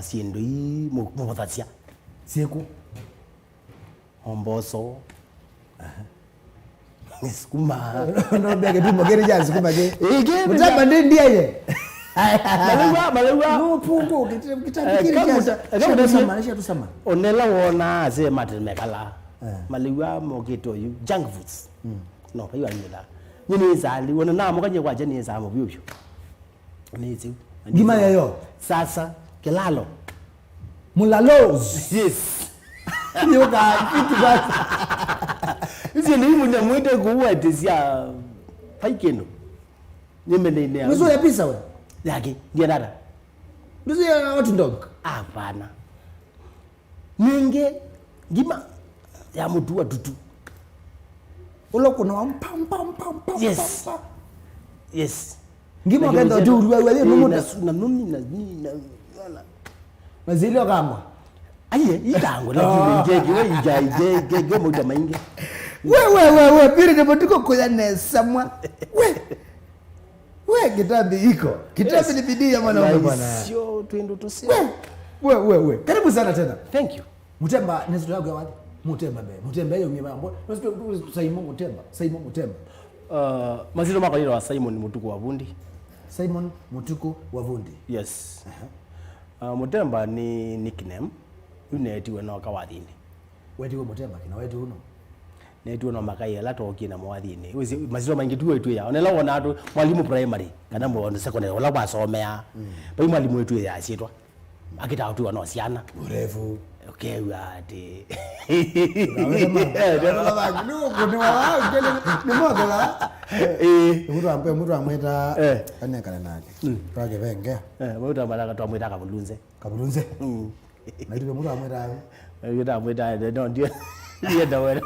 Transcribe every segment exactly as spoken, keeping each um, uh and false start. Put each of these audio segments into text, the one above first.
Syĩndũ ii mũ-, mũvũthasya. Syĩkũ? O mboso. Aha. Sukuma. Ndombea kĩtumo kĩrĩ kya sukuma kĩ. Ĩĩ, kĩ, Mũtamba ndĩ ndiaye. Malewa, malewa. No pungu, kita-, kita-, Eh, kĩrĩ kya kamuta-, eh, kamuta- tusama, nisha tusama. Onela wona ase mate mekala. Eh. Malewa mokite oyu. Junk foods. Mm. No, payu anyila. Nyini zali, wona na mukanye kwa jeni za mu biu biu. Nĩsĩ. Ngima yeyo. Sasa, kĩlalo. Mũlalos. Yes. Yoka fiti basi. Icio nĩ imwe nyamwĩte kuwetesya pai kĩndũ. Nĩmendeine ya. Nusu ya pizza we? Yake, ndiye dada. Nusu ya hot dog. Hapana. Ningĩ ngima ya mũtu wa tutu. Ũla ũkũnawa mpam, pam, pam, pam, Yes. pam, pam. Yes. Ngima ũkenda ũtiulua, we, we, Ĩ, mũmũta. Na su-, na nũmi, na, ni, na, na, Na zili ũkangwa. Aiye, ikangwa, lakini Ah. ngeke, we, ija, ije, ngeke, mauta maingi. We, we, we, we, pili ni mũtuko kuya nesa mwa. We. We, kitambi iko. Kitambi Yes. ni bidii ya mwanaume Na bwana. Isio twindu tusio. We, we, we, we. Karibu sana tena. Thank you. Mutemba, nesu yako ya wapi? Mutemba be. Mutemba yo mie mambo. Nesu Simon Mutemba. Simon Mutemba. Uh, mazito mako yitwa Simon Mutuku wa Vundi. Simon Mutuku wa Vundi. Yes. Aha. Uh, Mutemba ni nickname. Yu neetiwe no kawathini. Wetiwe Mutemba kina wetiwe uno. Neetiwe no makai ala tookie na mwathini. Wisi mazito maingi tu wetu ya. Onela wona atu mwalimu primary kana mwandu secondary wala wasomea. Mm. Pai mwalimu wetu ya sitwa. Akita atu no siana. Urefu. Ukewa ati. Ni mothola. Eh. Mutu ambe mutu amweta Eh. Anekana nake. Mm. Twake venge. Eh, mutu amweta twamweta kabulunze. Kabulunze. Mm. Na itwe mutu amweta. Yenda mweta no ndio. Yenda wena.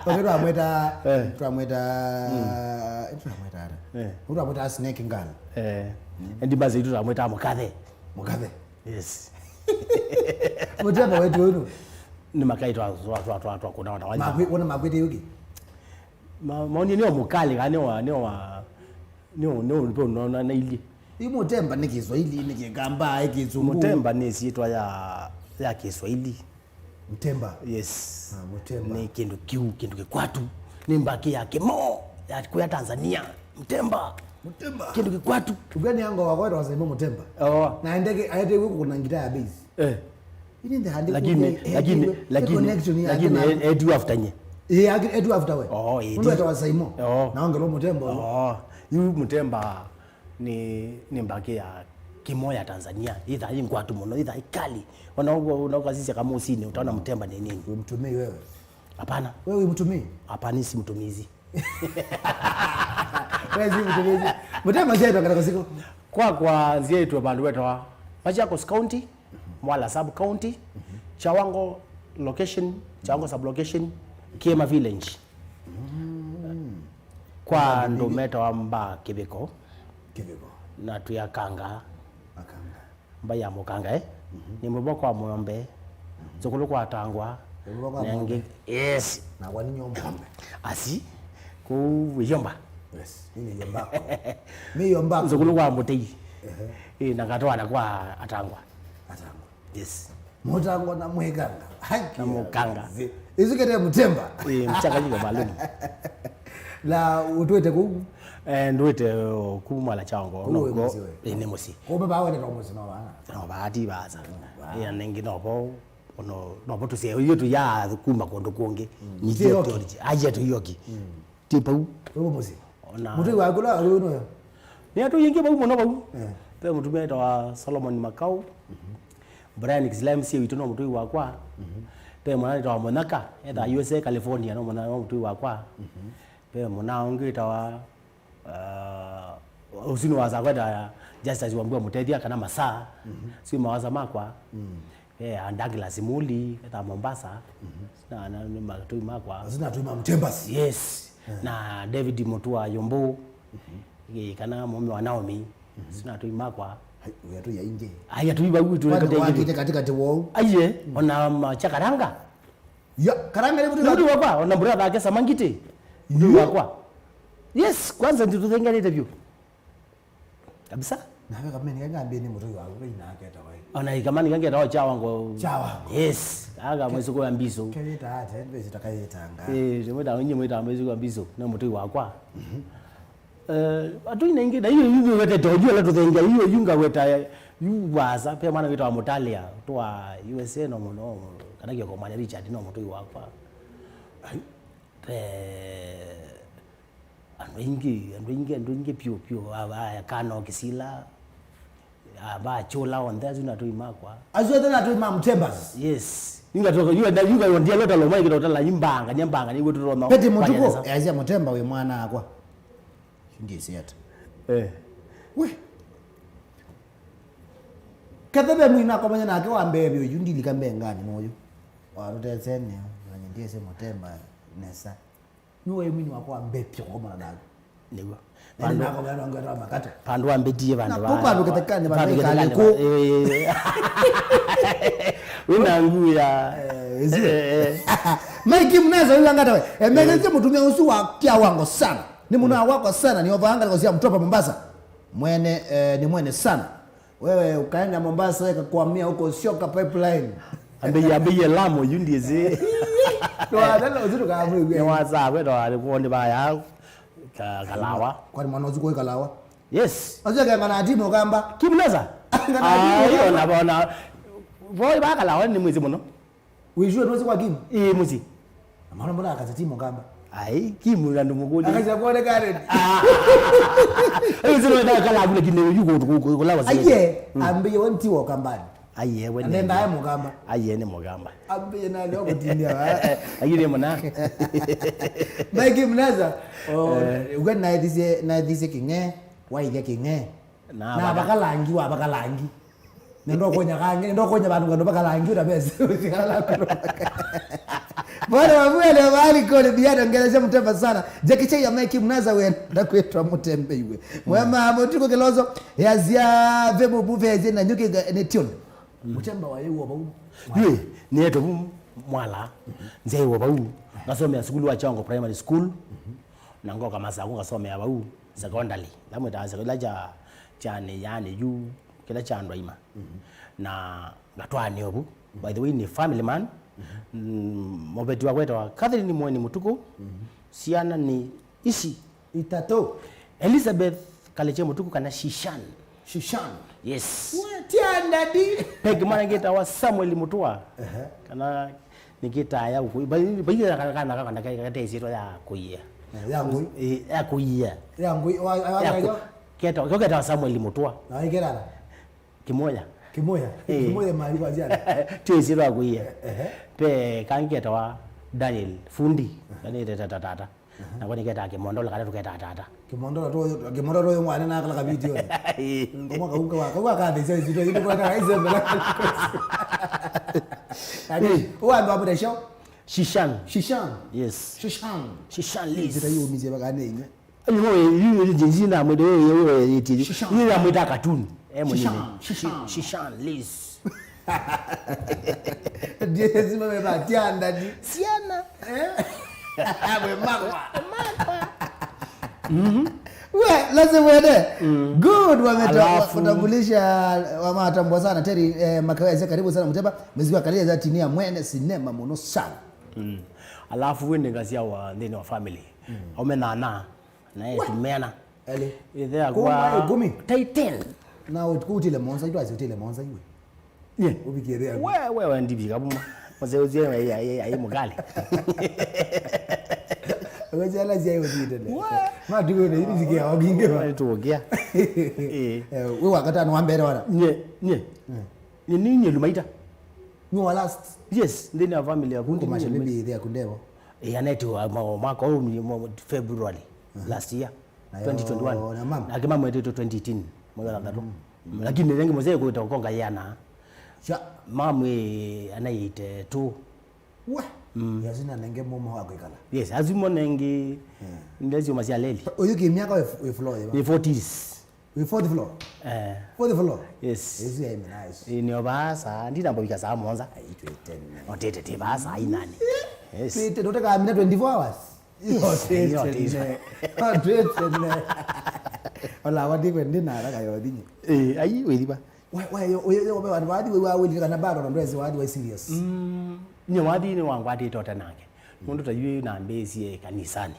Kwa twamweta, Eh. twamweta, twamweta ara. Eh. Mutu amweta snake girl. Eh. Endi maze itu twamweta mukathe. Mukathe. Yes. Mutemba wetu unu. Ni makai twa twa twa twa twa kuna wana wanya. Makwi, wona makwite yuki. Ma, maoni ni omukali kana ni wa ni wa ni wa ni wa ni wa ni wa na ili. Yu Mutemba ni Kiswahili, ni Kikamba, ni Kisungu. Mutemba ni syitwa ya ya Kiswahili. Mutemba. Yes. Ah, Mutemba. Ni kindu kiu, kindu kikwatu. Ni mbaki ya kimo ya kuya Tanzania. Mutemba. Mutemba. Kindu kikwatu. Ugani yango wa kwetwa Simon Mutemba. Oh. Na ndeke aete huko kuna ngita ya bass. Eh. Ini ndio handiko. Lakini lakini lakini lakini edu after nye. Eh, edu after we. Oh, eh. Ndio tawa Simon. Oh. Na ongelo Mutemba. Oh. Yu Mutemba ni ni mbaki ya kimo ya Tanzania. Itha ingwatu muno, itha ikali. Ona ugo unakasisya kama usini utaona Mutemba ni nini? Umtumii wewe. Hapana. Wewe umtumii? Hapana, si mtumizi. Wewe si mtumizi. Mutemba shetwa katika siku. Kwa kwa nzia itwe bandu wetwa Machakos County, Mwala Sub County, Chawango location, Chawango sub location, Kiema village. Kwa andu metawa mba Kiviko. Kiviko. Na twi Akanga. Akanga. Mbai ya Mukanga, eh? Ni mbo kwa Mwombe. Nzukulu kwa Tangwa. Nzukulu kwa Mwombe. Yes. Na kwa ninyo Mwombe. Asi. Ku Yomba. Yes. Mimi Yomba. Mimi Yomba. Nzukulu kwa Mutei. Eh, na ngatwana kwa Atangwa. Atangwa. Yes. Mutangwa na Mwikanga. Haki. Na Mukanga. Isu kete Mutemba. Eh, mchanganyiko maalum. Na utwete kuu? Eh, ndwite, uh, kuma la chango. Kuu no we ko, musi we. Eh, ni musi. Kuma ba wene kwa musi no bana. No ba ati baza. Eh, ningi no bo, no, no bo tusie, iyo tu ya kuma kondo konge. Ni je yoki. Aje tu yoki. Ti pau. Ũyũ mũsyĩ. Ona mũtũi waku la ũyũ nũyo. Nĩ atũi ingĩ vau mũno vau. Eh. Ve mũtumia wĩtawa Solomon Makau. Brian Kislem sie witũ no mũtũi wakwa. Ve mwana wĩtawa Mũnyaka etha U S A California no mwana no mũtũi wakwa. Ve mwana ũngĩ wĩtawa, uh, ũsini wa Sakweta Justus Wambua Mũtethia kana Masaa. Si mawaza makwa. Eh, a Douglas Muli, eta Mombasa. Na, na, nĩ matũi makwa. Asu nĩ atũi ma Mutembas. Yes. Eh. Na David Mutua Yombo. Eh, kana mũme wa Naomi. Asu nĩ atũi makwa. Ai, we atũi aingĩ. Ai, atũi vau tu. Kwani wakite katikati wou? Aiye, ona ma cha Karanga. Ya, Karanga nĩ mũtũi wakwa, ona brother ake Samangite. Mũtũi wakwa. Yes, kwanza ndituthenganite vyu. Kabisa. Na we kameni kangambie ni mũtũi waku, we ina aketa wai. Ona ikamani kangeta wa chawa ngo. Chawa ngo. Yes. Aga mwezi kwa mbiso. Kayita ate, mbezi takayitanga. Eh, mwita, nyinyi mwita mwezi kwa mbiso, na mũtũi wakwa. Mhm. Eh, atũi na ingĩ, na iyo yu wetete, oju ala tũthengia, iyo yu ngaweta, yu wasa, pe mwana wĩtawa Mũtalia, twa U S A no mũno, kana kĩoko mwana Richard no mũtũi wakwa. Ai. Eh, andũ aingĩ, andũ aingĩ, andũ aingĩ piũ, piũ, a, a, Kano Kisila, a, ba Chula onthe, asu na atũi makwa. Asu othe na atũi ma Mũtembas? Yes. Inga toka, yu, yu, yu, yu, ndialo talo, mai kito tala, imbanga, nyambanga, ni guturo no. Pete Mũtuku, easya Mũtemba wĩ mwana akwa. Ndiĩsĩ ata. Eh. We. Kethebe mwina komanya nake wa mbee vyũ, yu ndilika mbee ngani moyo. Warutesene, na ndiĩsĩ Mũtemba nesa. Nĩwe mwini wakwa wa mbee vyũ kũkomana nake. Nĩguo. Na nĩ nako vya nongo ya makata. Vandũ wambĩtie vandũ. Na va-, kũpa andũ kĩthekani, vandũ vandũ kĩthekani kũ. Eh. Wĩna nguu ya. Eh, ĩsu. Eh, eh. Mike Mneza, ũyũ angata we. Emegetie mũtumia ũsu wa kiwango sana. Ni mũno wako sana, ni ovanga kwa sia Mtopa Mombasa. Mwene, eh, ni mwene sana. Wewe ukaenda Mombasa, eka kuhamia huko Sioka Pipeline. Ambĩie, ambĩie Lamu, yu ndiĩsĩ. Nĩ wathela ũsu ndũkamwĩw'e. Nĩ wasaa, we ndo alikuwa ndi baya. Ka-, Kalawa. Kwani mwana ũsu kũĩ Kalawa? Yes. Asu akeng'ana ati Mũkamba. Kimneza? Akeng'ana ati Mũkamba. Ona, ona. Voi ba Kalawa ni mwezi mũno. Wĩsue nũsĩ kwa Kim? Ĩĩ, mũsyĩ. Na maana mbona akasya ti Mũkamba? Ai, Kim na ndũmũkũlya. Akasya kuoneka redi. Ah. Ayo sio ndio kala kule kine yuko kulawa sio. Aye, ambĩie we nti wa Ũkambani. Aye, we. Nenda aye Mũkamba. Aye, ni Mũkamba. Ambĩie na leo kutinia. Aye, ni mwana. Mike Mneza. Oh, eh. We na ethise, na ethise King'e, waithia King'e. Na na baka-, baka langi, wa baka langi. Nendo konya kangi, nendo konya bandu kando baka langi, una bese. Bwana wa mwele wa bali kole biada ngelesha Mũtemba sana. Jackie Chan ya Mike Mneza we, ndakwetwa Mũtembe iwe. Mwema, Mũtuku Kilozo, ya zia ve mubu ve zia na nyuki ga-, ne tune. Mũtemba wa yewo bau. Yue, ni eto bu mwala. Nze yewo bau. Ngasomea sukulu wa Chongo Primary School. Na ngoka Masaku ngasomea bau. Secondary. Lamwe ta secondary cha, cha ni yani yu. Kĩla kya andũ aima. Na ngatwaanĩa ũvu. By the way, nĩ family man. Mm, mũveti wakwa wĩtawa Catherine Mweni Mũtukũ. Syana nĩ ici. Itatũ. Elizabeth Kaleche Mũtukũ kana Shishan. Shishan. Yes. Tiandadi. Pegi mwana ngĩtawa Samuel Mũtũa. Ehe. Kana nĩkĩtaa ya ũkũi. Bai, bai kana, kana, kana, kana, kana, kana, ya kũia. Ya ngũi. Eh, ya kũia. Ya ngũi, wa, wa, ya kũ-, ketawa, ketawa Samuel Mũtũa. Na iketata. Kimoya. Kimoya. Eh. Kimoya mali kwa jana. Twĩsĩ twa kũia. Ehe. Pe kangi ketawa Daniel Fundi. Ehe. Kanĩ tata tata. Ehe. Na kwani keta Kimondola kana tuketa tata. Kimondola to, Kimondola to mwana na kala video. Eh. Ngoma kauka wa, kauka ka thisa zito, ito kwa ta ise mbele. Ani, eh, wa ndo abure show. Shishan. Shishan. Yes. Shishan. Shishan Liz. Zita yo mize bagane nye. Ayo, yu, yu, jinsi na mwede, yu, yu, yu, yu, yu, yu, namwĩta cartoon. Eh, mwenyewe. Shishan, Shishan. Shi-, Shishan, Liz. Ndiye sima meba, tianda di. Siana. Eh? We makwa. Makwa. Mhm. We, lazima wende. Mm. Good, wameta-, alafu watambulisha, wamatambua sana. Terry, eh, Makaweze, karibu sana Mũtemba. Muziki wa Kalile za tinia mwene sinema mũno sana. Mm. Alafu wende ngasia wa nthĩnĩ wa family. Mm. Ome nana. Naye tumeana. Eli. Ithe yakwa. Kuma ikumi? Titan. Na ut-, utile monza, itwa utile monza iwe. Ye. Ubikie ithe yakwa. We, we, we, ndibika buma. Mose uzie ya, ya, ya, ya, mukali. Wewe jana zia iwe zitele. We. Ma tuko na hivi zikia waginge wa. Tuokia. Eh. Eh, we wakati anu ambere wana. Nye, nye. Mm. Nye ni nye lumaita. Ni wa last. Yes, ndini ya family ya kundi. Kuma shalibi ithe ya kundevo. Eh, aneti wa, ma-, mwaka huu ni mwa-, February last year, twenty twenty-one. Na mama? Na kĩmama ĩtĩtwe twenty eighteen, mwezi wa thanthatũ. Mm. Lakini nengi mzee kwĩta ũkonga yana. Sha. Mamu ĩ anaite tu. We. Mm. Yazina nenge mama wa kwĩkala. Yes, azimo nengi. Yeah. Ndezio masia leli. Uyu ki miaka we, we floor. Ni forties. Wĩ fourth floor? Eh. Fourth floor? Yes. Ĩsu yaĩ nice. Ĩ, nĩo vaa saa, ndinambovika saa mũonza. Ai, twĩ tene. Otete, ti vaa saa inane. Yes. Twĩ tene, ũtekamina twenty-four hours? Yes, otete, otete. Otete. Ola wathi kwe ndi na haraka yo thini. Eh, ai, wĩthiva. Wa, wa, yo, yo, yo, wathi wĩwa wĩlile kana bado na ndwezi wathi wa serious. Mm, nye wathi nĩ wangwatĩte o tene nake. Nũndũ ta yu nambĩĩsie kanisani.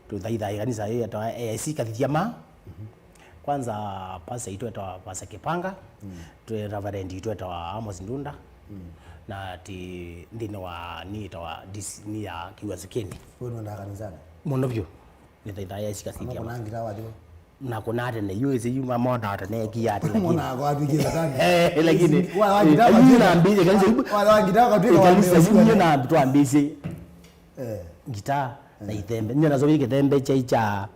Tũthaithaa kanisa yĩtawa A I C Kathithia Ma. Kwanza pastor itũ etawa Pastor Kipanga. Twĩ Reverend itũ etawa Amos Ndunda. Na ti nthĩnĩ wa nĩ etawa D C nĩ ya Kiwasukeni. Wewe ndio kanisani? Mũno vyũ. Nĩthaithaa A I C Kathithia Ma. Kuna ngita wathi. Na kuna tene, yu ĩsĩ yu mamona tene kia ati, lakini. Mwana wako atwikile tani. Eh, lakini. Wa, wa ngita eh, yu nambĩĩsie kanisa yu. Wa, wa ngita wakatwika wa kanisa yu nĩ na twambĩĩsie. Eh. Ngita na ithembe. Nĩ nazo kĩthembe cha cha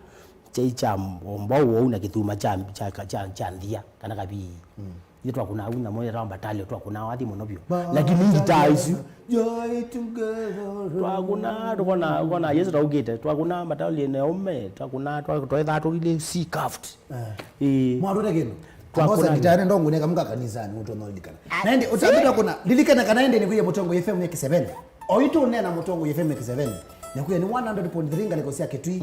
cha cha mbao na kĩthuma cha cha cha, cha nthia kana kabii. Ithe twakũna au namo yetawa mbatalio, twakũna wathi mũno vyũ. Lakini ngitaa isu. Joy together. Twakũna, tũkona, ũkona Yesu taũkĩte. Twakũna mbatalio na ũme, twakũna, twa-, twethaa tũilĩ sea cuffed. Eh. Ĩĩ. Mwatũte kĩndũ. Twakũna. Ambosa ngitaa nĩ ndongo neka mũka kanisani, mũndũ no lilikana. Na ĩndĩ, ũtambĩtwa kũna, lilikana kana ĩndĩ nĩ kũya Mũtongoi F M ya kiseveni. Oitũ nena Mũtongoi F M ya kiseveni. Nĩkwĩa nĩ one hundred point three ngalĩko sya Kitui,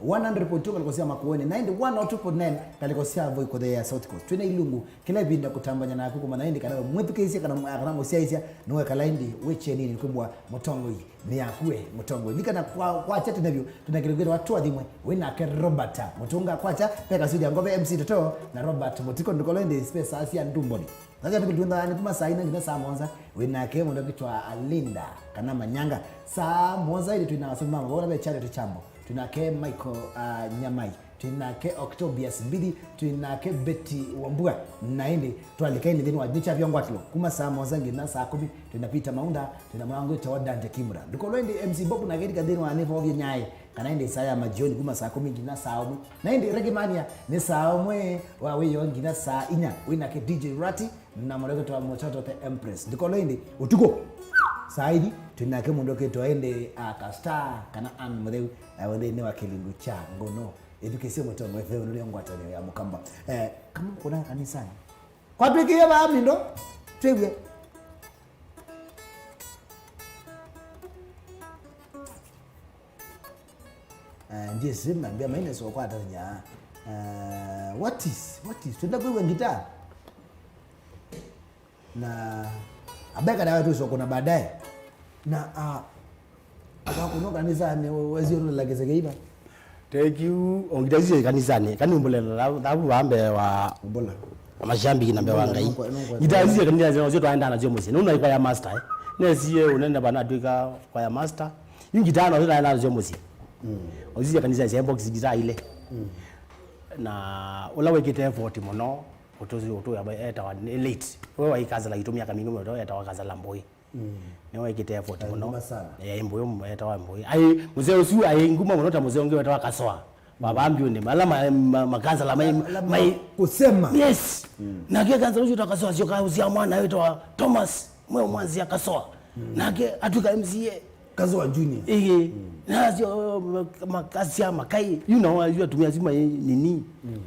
one hundred point two ngalĩko sya Makueni, na ĩndĩ one oh two point nine ngalĩko sya Voi kũtheea South Coast. Twĩ na ilungu kĩla ĩvinda kũtambany'a naku kũmanya ĩndĩ kana we mwĩthukĩĩsya kana, kana mũsyaĩĩsya nĩwekala ĩndĩ wĩ kyenini kwĩmbwa Mũtongoi nĩ yaku we Mũtongoi. Likana kwa, kwakya tene vyũ, twĩ na kĩlungu kĩtawa Tũathimwe, wĩ nake Robert Mũtũnga. Kwakya, Peka Suja Ngove, M C Toto, na Robert Mũtiko, ndũkolo ĩndĩ spesa sya ndumboni. Sasa nĩ kũtunda nĩ kuma saa ina nginya saa mũonza, wĩ nake mũndũ ũkĩtwa Linda kana Manyanga. Saa mũonza ĩndĩ twĩ na asomi ma mavau na ve Charity Chambo, twĩ nake Michael, ah, Nyamai, twĩ nake Octobius Mbidi, twĩ nake Betty Wambua. Na ĩndĩ twalika ĩndĩ nthĩnĩ wa nĩ kyavya ngwatĩlo kuma saa mũonza nginya saa kũmi, twĩ na Peter Maunda, twĩ na mwanangu wĩtawa Dante Kimura. Ndũkolwa ĩndĩ M C Bob na Gerika nthĩnĩ wa nĩ vovye nyaĩ. Kana ĩndĩ saa ya majioni kuma saa kũmi nginya saa ũmwe. Na ĩndĩ Reggae Mania nĩ saa ũmwe wa wĩoo nginya saa inya. Wĩ nake D J Rati na mũndũ ũkĩtwa Mochato the Empress. Ndikolo ĩndĩ ũtukũ saa ithi twĩ nake mũndũ ũkĩtwa ĩndĩ, ah, Kastar kana Ann Mũtheu, eh, wĩ nthĩnĩ wa kĩlungu kya ngono. Ĩthukĩĩsye Mũtongo F M nĩ ngwatanĩo ya Mũkamba. Eh, kama kuna kanisani. Kwatwĩkĩie vaa mindo twĩw'e. Eh, ndyĩsĩ mambĩa maineso kwatany'a. Eh, what is, what is? Twenda kwĩw'a ngitaa. Na abeka dawa tu sokona baadaye. Na, ah, akakuno kanisa ni wezi ono la kese keiba. Thank you. Ongita zio kanisani. Kani umbule na thabu wa mbele wa Umbula. Mashabiki na mbele wa Ngai. Nongwa, nongwa. Ngita zio kanisani zio twaenda na zio musi. Nuna kwa ya master, eh. Nesiye unenda bana twika kwa ya master. Yu ngita na zio twaenda na zio musi. Mm. Ozia kanisa ya box ngita ile. Mm. Na ula wekite effort muno, utuzi utu ya etawa late. Wewe waikaza la itumia kamingĩ muno etawa kaza la mboi. Mm. Nĩwe wĩkĩte effort mũno. Nguma sana. Eh, mbũyũ etawa mbũyũ. Ai, mzee ũsu ai nguma mũno ta mzee ũngĩ wetawa Kasoa. Wa Bambiũnĩ, mala ma, ma, makansala mai, mai kusema. Yes. Mm. Nake kansala ũcio ta Kasoa sio kaũsia mwana wĩtawa Thomas, mwe mwanzia Kasoa. Mm. Nake atuka M C A. Kasoa Junior. Ĩĩ. Mm. Nasio ma, makasia makai. You know, you atumia sima nini? Mm.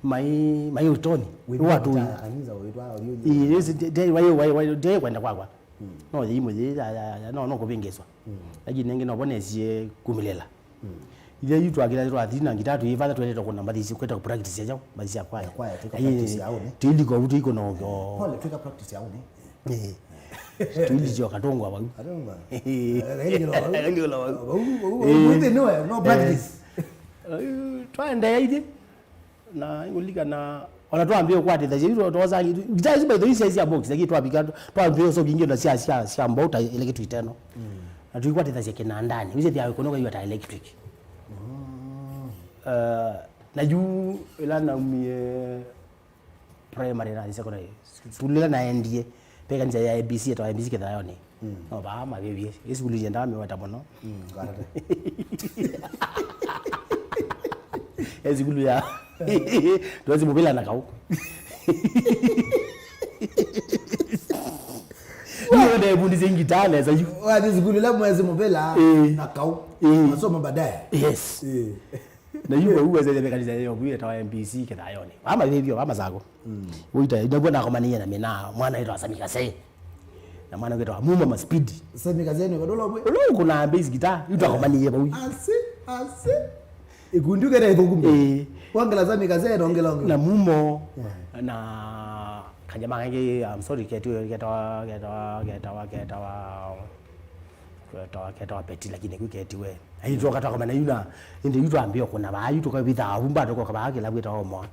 Mai, mai utoni. Watu. Kanisa witwa. Ĩĩ, yes, de, de, wai, wai, wai, de kwenda kwakwa. Mm. No yĩimwe yĩ ya, ya, ya, no, no kũvĩngĩswa. Mm. Lakini nengĩ no vonesie kumĩlĩla. Mm. Ithe yu twakĩla twathi na ngita twĩvata twendete kũna mbathi ici kwenda practice ya mbathi ya kwaya. Ya kwaya, twĩka practice ya ũnĩ. Tĩliko au tĩiko no. Pole, twĩka practice ya ũnĩ. Eh. Tũilicho katongwa vau. Katongwa. Eh. Katongwa vau. Vau, vau, vau, eh. Vau, vau, vau, no practice. Eh. Twaendeea ithe. Na ngũlilikana, ona twambie ũkwatĩthasya, yu twosa, ngita isu by the way sya, sya box, lakini twavika, twambie ũso kingĩ na sya, sya, sya mbauta ile kitu iteno. Mm. Na tuikwatĩthasya kinandani, wĩsĩ thĩa ĩkũnũka yu ta electric. Mm. Eh, na yu ĩla naumie primary na secondary, sukulu ĩla naendie, ve kanisa ya A B C, etawa A B C Kĩthayonĩ. Mm. No, vaa mavĩvye. Ĩ sukulu yendaa mĩweta mũno. Mm, ngarata. Ĩ sukulu ya. Twesi mũvĩla na kaũ. Nĩwenda ĩvundisye ngitaa nesa yu. Wathi sukulu ĩla mwesi mũvĩla, ĩĩ, na kaũ. Ĩĩ. Masoma baadaye. Yes. Ĩĩ. Na yu vau wesete ve kanisa yo vu etawa M B C Kĩthayonĩ. Vaa mavĩvyo, vaa masako. Mm. Ũita, nĩw'o nakomanie na mina mwana wĩtawa Sami Kasee. Na mwana wĩtawa Muma Maspidi. Sami Kasee nĩ kadolo mwe. Ũla ũkũnaa bass guitar, yu twakomanie vau. Asi, asi. Ĩkundi ũketa ĩthũku mbee. Ĩĩ. Wangela Sami Kasee na ongela onge. Na Mumo, na kanyama kangĩ, I'm sorry, ketiwe, ketawa, ketawa, ketawa, ketawa, ketawa, ketawa Peti, lakini kũ ketiwe. Aitũ katwa kamana yuna, indi yu twambia kuna ba, yu tukavitha aumba tuko kaba kila bwita omo.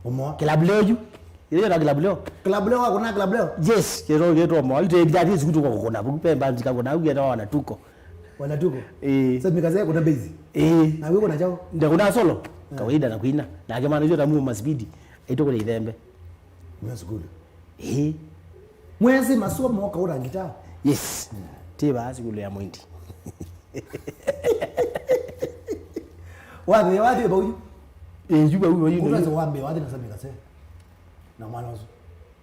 Omo. Kila bleu yu. Ile ya kila bleu. Kila bleu wa kuna kila bleu. Yes, kero kero omo. Ite bila tisi kutuko kuna. Buku pemba ndika kuna, yu ketawa na tuko. Wanatuko. Eh. Sasa mikase kuna base. Eh. Na wewe kuna chao? Ndio kuna solo. Kawaida na kuina. Na kama anajua tamu ma speed. Ito kule ithembe. Mwa sukulu. Eh. Mwezi masomo kaura ngita. Yes. Tiba sukulu ya mwindi. Wathi wathi bauyu. Eh, juba uyu uyu. Kuna wambe wathi na Sami Kasee. Na mwana usu.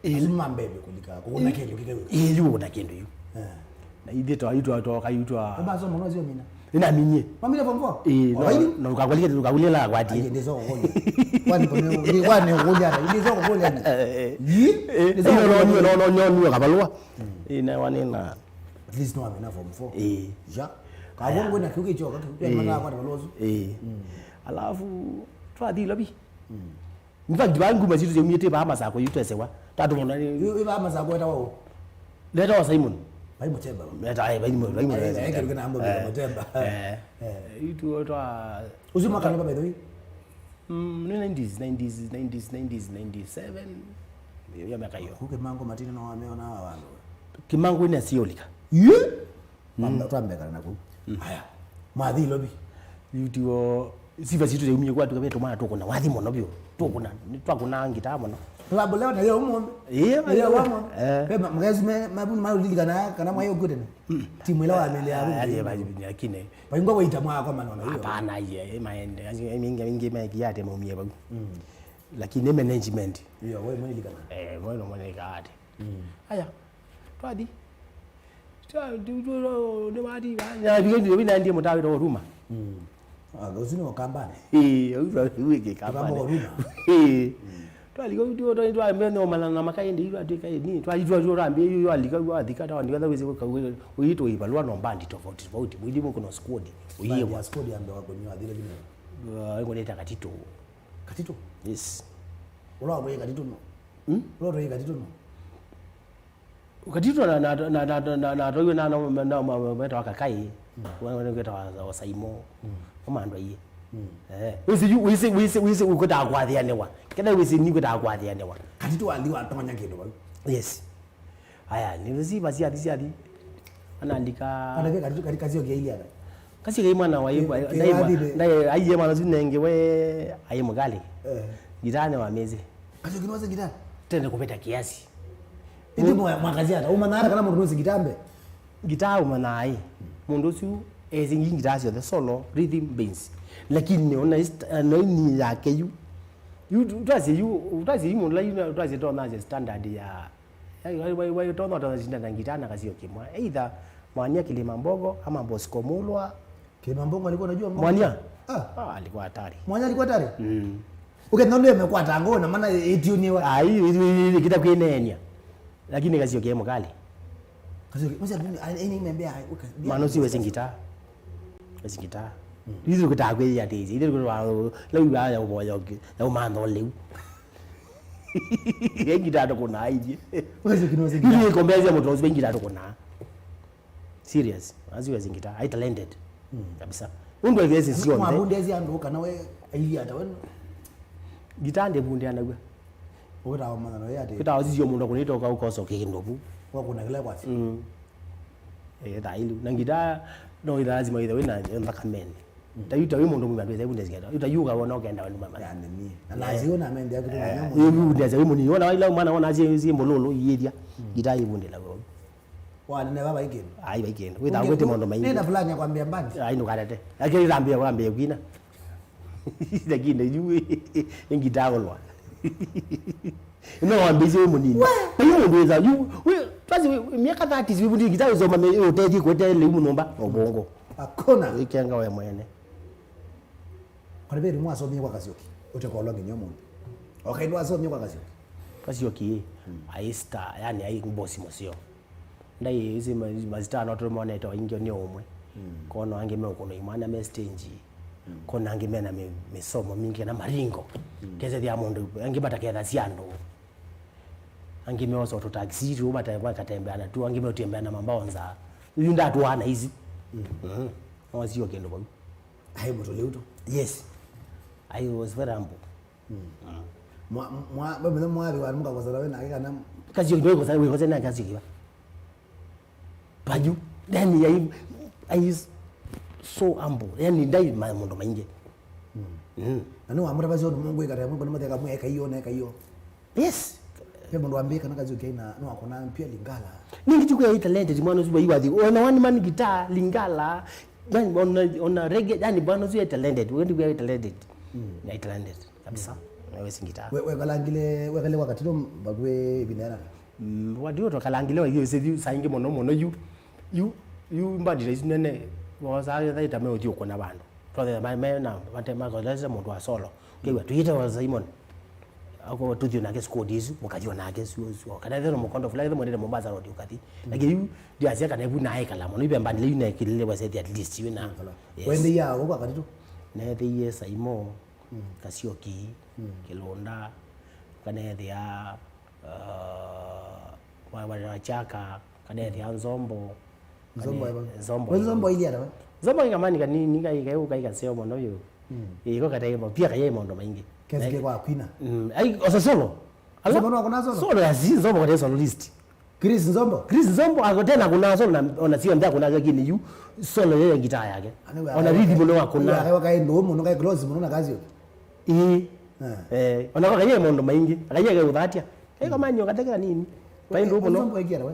Ĩĩ. Asu mambebe kulika, kũkũna kĩndũ kĩkewĩka. Ĩĩ, yu kũkũna kĩndũ yu. Eh. Na ithe twa, itwa, twa, kayu twa. Ũbasoma no sio mina. Nina minye. Mamile form four? Ĩĩ, no, waini? No, tukakwalike, tukakwalike la kwati. Aje ndizo kukunya. Kwani kone, kwani kukunya, ndizo kukunya. Yi? Ĩĩ, ndizo no, no, kukunya. No, no, no, no, kabalwa. Ĩĩ, na wanina. At least no amina form four. Ĩĩ. Ja. Kabongo na kiuke choka, kiuke mwana kwa balozo. Ĩĩ. Alafu twathi lobi. In fact, vaa nguma sitũ syaumĩte vaa Masako yu twesewa. Tatũmona. Yu, yu vaa Masako etawa ũ? Letawa Simon. Vai Mũtemba. Leta, ai, vai Simon, vai Simon. Ai, ai, kĩndũ kĩna ambo Mũtemba. Eh. Eh. Yu tu twa. Ũcio mwaka nĩ by the way? Mm, nĩ nineties, nineties, nineties, nineties, ninety-seven. Yo, yo miaka hiyo. Kuke mango matini no wameona hawa wandu. Kimango ina siolika. Ye? Twambekana na kũu. Aya. Mwathi Ilovi. Yu tiwo siva sitũ yaumie kwa tukavetwa mwana tũkũna wathi mũno vyũ. Tũkũna, nĩ twakũna ngita mũno. Club leo na leo ũmũnthĩ. Ĩĩ, leo wa mũnthĩ. Eh. Pe mgezi me mabuni mali lilikana kana mwayo gutene. Timu ile wa mele ya. Aje ba nyakine. Paingwa waita mwa kwa manona hiyo. Hapana, ye, maende. Aje mingi mingi me kiate maumie bau. Lakini management. Hiyo wewe mwenye likana. Eh, wewe mwenye kaate. Aya. Twathi. Nĩwatiga ndio wĩnaendie mũtawĩra wa Ruma. Ũsu nĩ Ũkambani. Ĩĩ, ũsu nĩ Ũkambani. Ũkamba wa Ruma. Ĩĩ. Twalika ũtio twambia no mana na makaende yu atwika ni twali twali twambia yu alika yu athika tawa ndio wĩse kwa uitwa ibalwa no mbandi tofauti tofauti. Mwili mko na squad. Uyiwa squad ambe wako ni athira bina. Ngo neta Katito. Katito. Yes. Ula wa Katito no. Hmm? Ula wa Katito no. Katito na, na, na, na, na, na, natwawe na, na, na, ma, ma, metawa Kakai. Wana wetawa Osaimo. Mama andũ aiye. Eh, wĩsĩ yu, wĩsĩ, wĩsĩ, wĩsĩ ũkwĩtaa kwathĩanĩwa. Kenda wĩsĩ ni kwĩtaa kwathĩanĩwa. Katito wali watonya kĩndũ vau. Yes. Aya, nĩ wĩsĩ basi athi, athi. Anaandika. Anaandika Katito, Katito, Katito kĩilia. Kasi kai mwana wa Ke- ke- ndaima, wathile. Ndaye aiye mwana tu nenge we aye mukali. Eh. Gitane wa mezi. Kacho kinose gitane. Tende kupita kiasi. Indi mwa mwakazi ata uma nara kana mundu nose gitambe. Gitaa uma naye. Mundu usu ezi ngi gitaa sio the solo rhythm bass. Lakini ona ist- eh, no ni yake yu. Yu twasi yu twasi yu mundu la yu twasi to na standard ya. Yaani, wai- wai- wai- tona tona shinda na ngita na kasio kimwa. Either Mwania Kilima Mbogo ama Bosco Mulwa. Kilima Mbogo alikuwa anajua ngoma? Mwania? Ah. Ah, alikuwa hatari. Mwania alikuwa hatari? Mm. Okay, no ndio amekwata ngoma na maana etioniwa. Ah, hii hii hii kita kuenenya. Lakini kasio kile mkali. Kasio mse aini nimeambia okay. Mano si wezi ngita. Wezi ngita. Hizo kitakweli ya tezi. Ile kwa leo ya uboya ya umando leo. Ngita ndo kuna aije. Wezi kinoze. Ile kombezi ya moto wezi ngita ndo kuna. Serious. Azi wezi ngita. I talented. Kabisa. Undu wezi sio. Mwabundezi andu kana we aili ata wenu. Ngita ndi bundi anagwa. Ukita wa mwana we ati. Kita wazi sio mundu kunito ka ukoso kindu bu. Kwa kuna kile kwasi. Mm. Eh, ta ilu. Na ngita no ila lazima ithe wina nthakamene. Ta yu ta yu mundu mwima ndwethe kunde zikenda. Yu ta yu ka wona ukenda wenu mama. Yani ni. Na nazi una mende ya kutu mwenye mundu. Yu ndeza yu muni wona waila mwana wona zi zi mululu yidia. Ngita ibundila wewe. Wa nene baba ikendo. Ai ba ikendo. Wita ngwete mondo mai. Nenda fulani ya kwambia mbandi. Ai ndukarete. Lakini tambia kwambia kwina. Lakini yu ngita golwa. No wambĩĩsye wĩ mũnini. Wĩ mũndũ wĩsa yu wĩ twasi wĩ miaka thirty wĩ mũnini ngita ũsoma me ũtethie kũete lĩu mũnyũmba na ũvũngũ. Hakuna. Wĩkenga we mwene. Kwa nini mwasomie kwa Kasioki? Utekolwa nginya mũndũ. Okay, ndio asomie kwa Kasioki. Kasioki. Aista, yani ai boss mũseo. Ndai isi ma- masitano tũmonete o ingĩ nĩ ũmwe. Kono angĩ meũkũna imwana me stage. Kona angĩ mena mĩ-, mĩsomo mingĩ kana maringo. Kesethĩa mũndũ, angĩ mataketha sya andũ. Angĩ meosa tũtaxi tu, mata-, makatembea na tu, angĩ meũtembea na mabaonza. Yu ndatũaa na isu. Mm. No sio kĩndũ vau. Ai, mũtũlĩu tu. Yes. I was very humble. Mm. Mwa-, mwa-, we mũthenya mwathi wa mũkakosa na we nake kana Kasi yo ndio kosa, we kosa na kasi kiwa. Paju, yani, I, I is so humble. Yani, ndai ma-, mũndũ maingĩ. Mm. Na nĩ wamũtavasya ũndũ mũngwĩka ta mũndũ matheka mweka iyo, neka iyo. Yes. Ve mũndũ wambĩka na Kazuki aina, no akona pia Lingala. Ningĩ tu kwa talented, mwana ũsu wa iwathi. Ona one man guitar, Lingala, yani, ona, ona reggae, yani, mwana ũsu ya talented. Wewe ndio ya talented. Mm. Ya talented kabisa. Na wewe si guitar. We, we kalangile, we kale wakati ndo bakwe binera. Mm, wati ũto kalangile wa hiyo sithu saingi mũno mũno yu. Yu, yu mbandi isu nene, wosa thaita me ũthiũkũna vandũ. Twathe ma-, me na mate makolese mũndũ wa solo. Kĩwa, tũyĩte wa Simon. Ako tũthiũ nake squad isu, mũkathiũ nake suo suo. Kana thĩno mũkondo fulani, thĩno mwendete Mombasa Road ũkathi. Lakini yu, ndiasia kana yu naekala mũno, ibe mbandi yu naekilile waseti at least, yu na. Yes. Wende ya, ũkwa katitu? Netheie Saimo, Kasioki, Kilunda, kanethia, uh, wa, wa, wa Chaka, kanethia Nzombo. Nzombo Kane-, eba. Nzombo We eba. Nzombo ili ata we? Nzombo ingamani kanini, kai, kai, kai kaseo mũno yu. Mm. Iko kataye mo, pia kaye maũndũ maingĩ. Kesi ke kwa kwina. Mm, ai, osa solo. Ala? Nzombo no kuna solo? Solo ya zi, Nzombo kataye solo list. Chris Nzombo? Chris Nzombo, ako tena kuna solo na, ona sio nda kuna kini yu, solo yeye gitaa yake. Ona rhythm no akuna. Ane wa kai ndo mũno, kai close mũno na kazi yote. Ii. Eh. Eh, ona kwa kaye maũndũ maingĩ. Akaye ke uthatia. Kai kwa manyo katekera nini? Kai ndo mũno. Nzombo ikiara we?